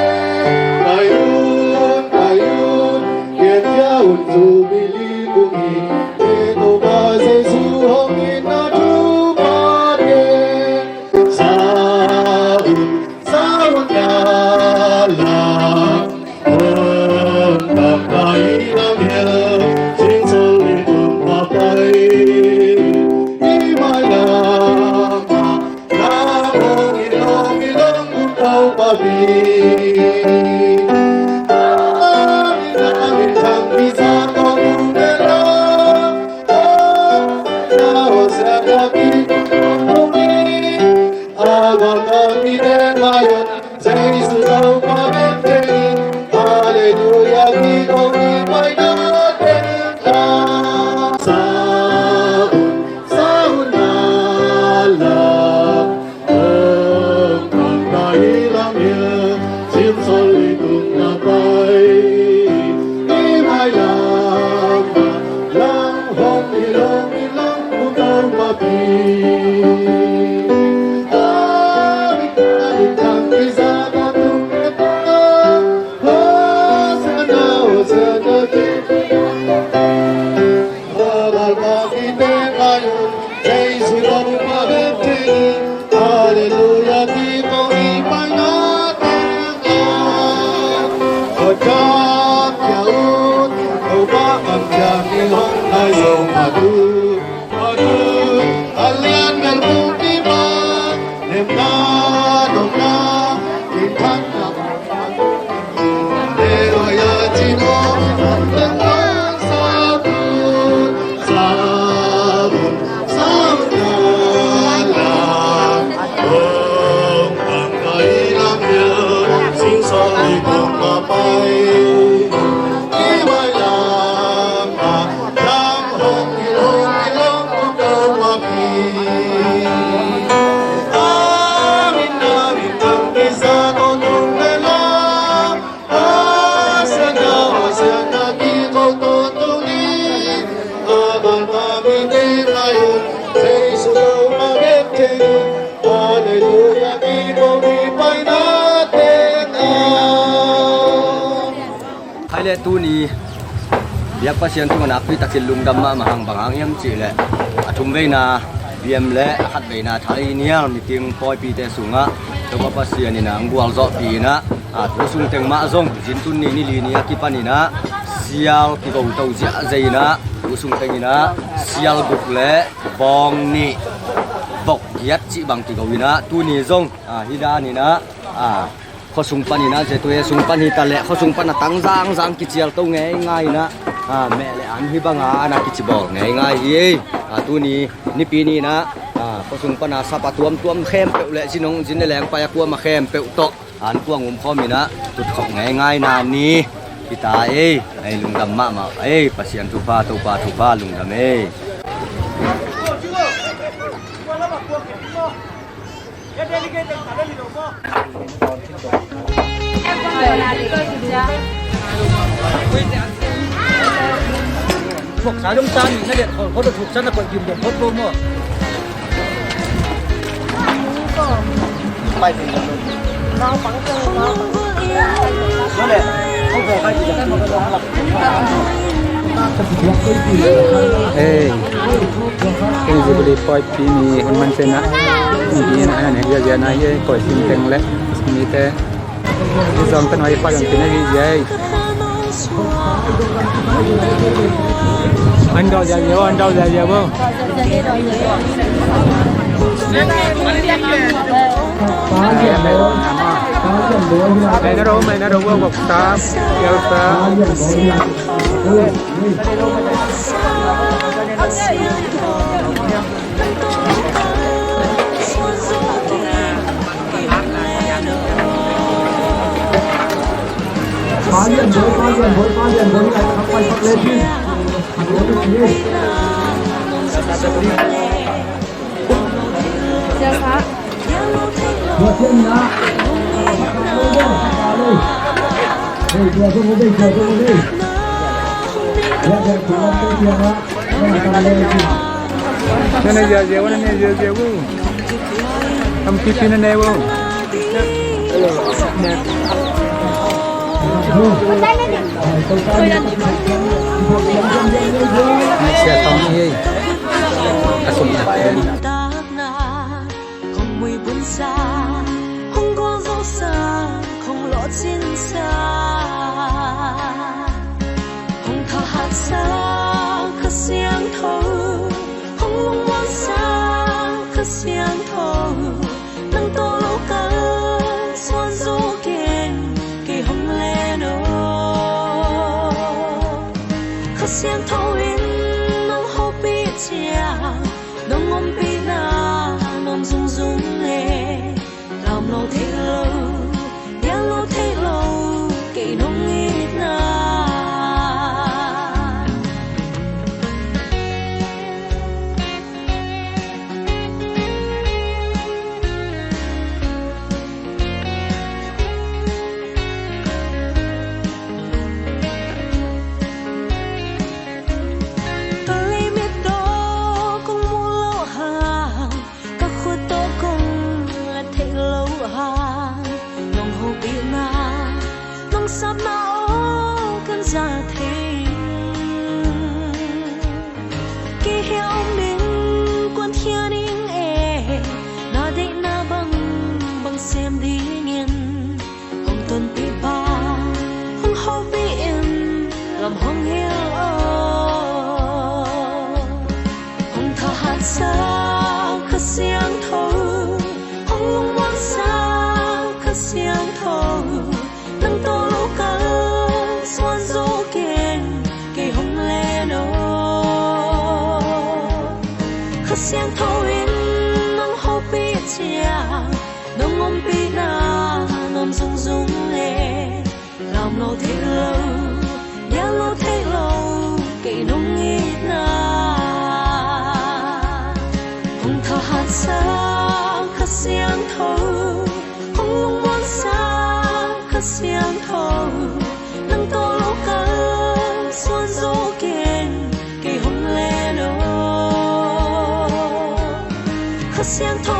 pai un, pai un, kian kia un Jubilee kung hi, te Topa Jesu hong itna thupha te. Sa un, sa un ya la. Hai le tuni biak Pasian tungah nakpi takin lungdam mahmah hang, bang hang hiam cihleh a thumveina biam le a khatveina thainial meeting pawipite sungah Topa Pasian in a hong gualzawhpih in a, a, tu sung teng mah zong zintun ni ni li ni a kipan in a sial kigo to ziahziah in a, tu sung teng in a sial guk le bawng nih vok giat cih bang kigo in a, tuni zong, a, hih dan in a, a, khuasung pan in a, Zetue sung pan hi ta leh khuasung pan a tang zangzang kicial to ngeingai in a, a, meh le an hih banga an a kici bawl ngeingai hi ei. A, tuni nipi ni in a, a, khuasung pan a sap a tuamtuam khempeuh le zin hong zin le leng pai a kuama khempeuh tawh an kuang um khawm in a tutkhop ngeingai na ni hi ta ei. Ei lungdam mahmah ei, Pasian thupha, Topa thupha, lungdam ei. Voksa dong ta nih na liat khol khol thuk san na koih kim dong khol ko maw? Ei, kei Jubilee pawipi ni hun man ciangin ah, hong pi in ah, hong ne ziahziah na hi ei, koi sing teng le mite. Zong kan hoi pa zong kin ah hi ziah ei. An dau ziahziah, an dau ziahziah bo. Mai na ro, mai na ro, wo, wo, sa, yau sa. Na ne ziahziah uh, na ne ziahziah uh. Am pipi na ne uh. Sia tawng hi ei. A sum na. Kong muibun sa, kong gualzo sa, kong lawhcin sa, kong thahat sa, Kha Siangtho, kong lungmuan sa, Kha Siangtho, nang tawh lo kal suan zo keng kei hong len aw. Kha Siangtho in nang hopih ciang nong ompihna nuam zungzung e. Tam lo thei lo, piang lo thei lo, kei nong itna. Hia om ning, kuankhia ning e, na deihna bangbang sem dingin hong tonpih bang hong hopih in, lam hong hilh aw. Hong thahatsak Kha Siangtho, hong lungmuansak Kha Siangtho, nang tawh lo kalsuan zawh keng, kei hong len aw. Kha Siangtho in nang hopih ciang, nang ompihna nuam zungzung le, lam lo theih lo, lian lo theih lo, kei nong itna. Hong thahatsak Kha Siangtho, hong lungmuansak Kha Siangtho, nang tawh lo kalsuan zawh keng, kei hong len aw. Kha Siangtho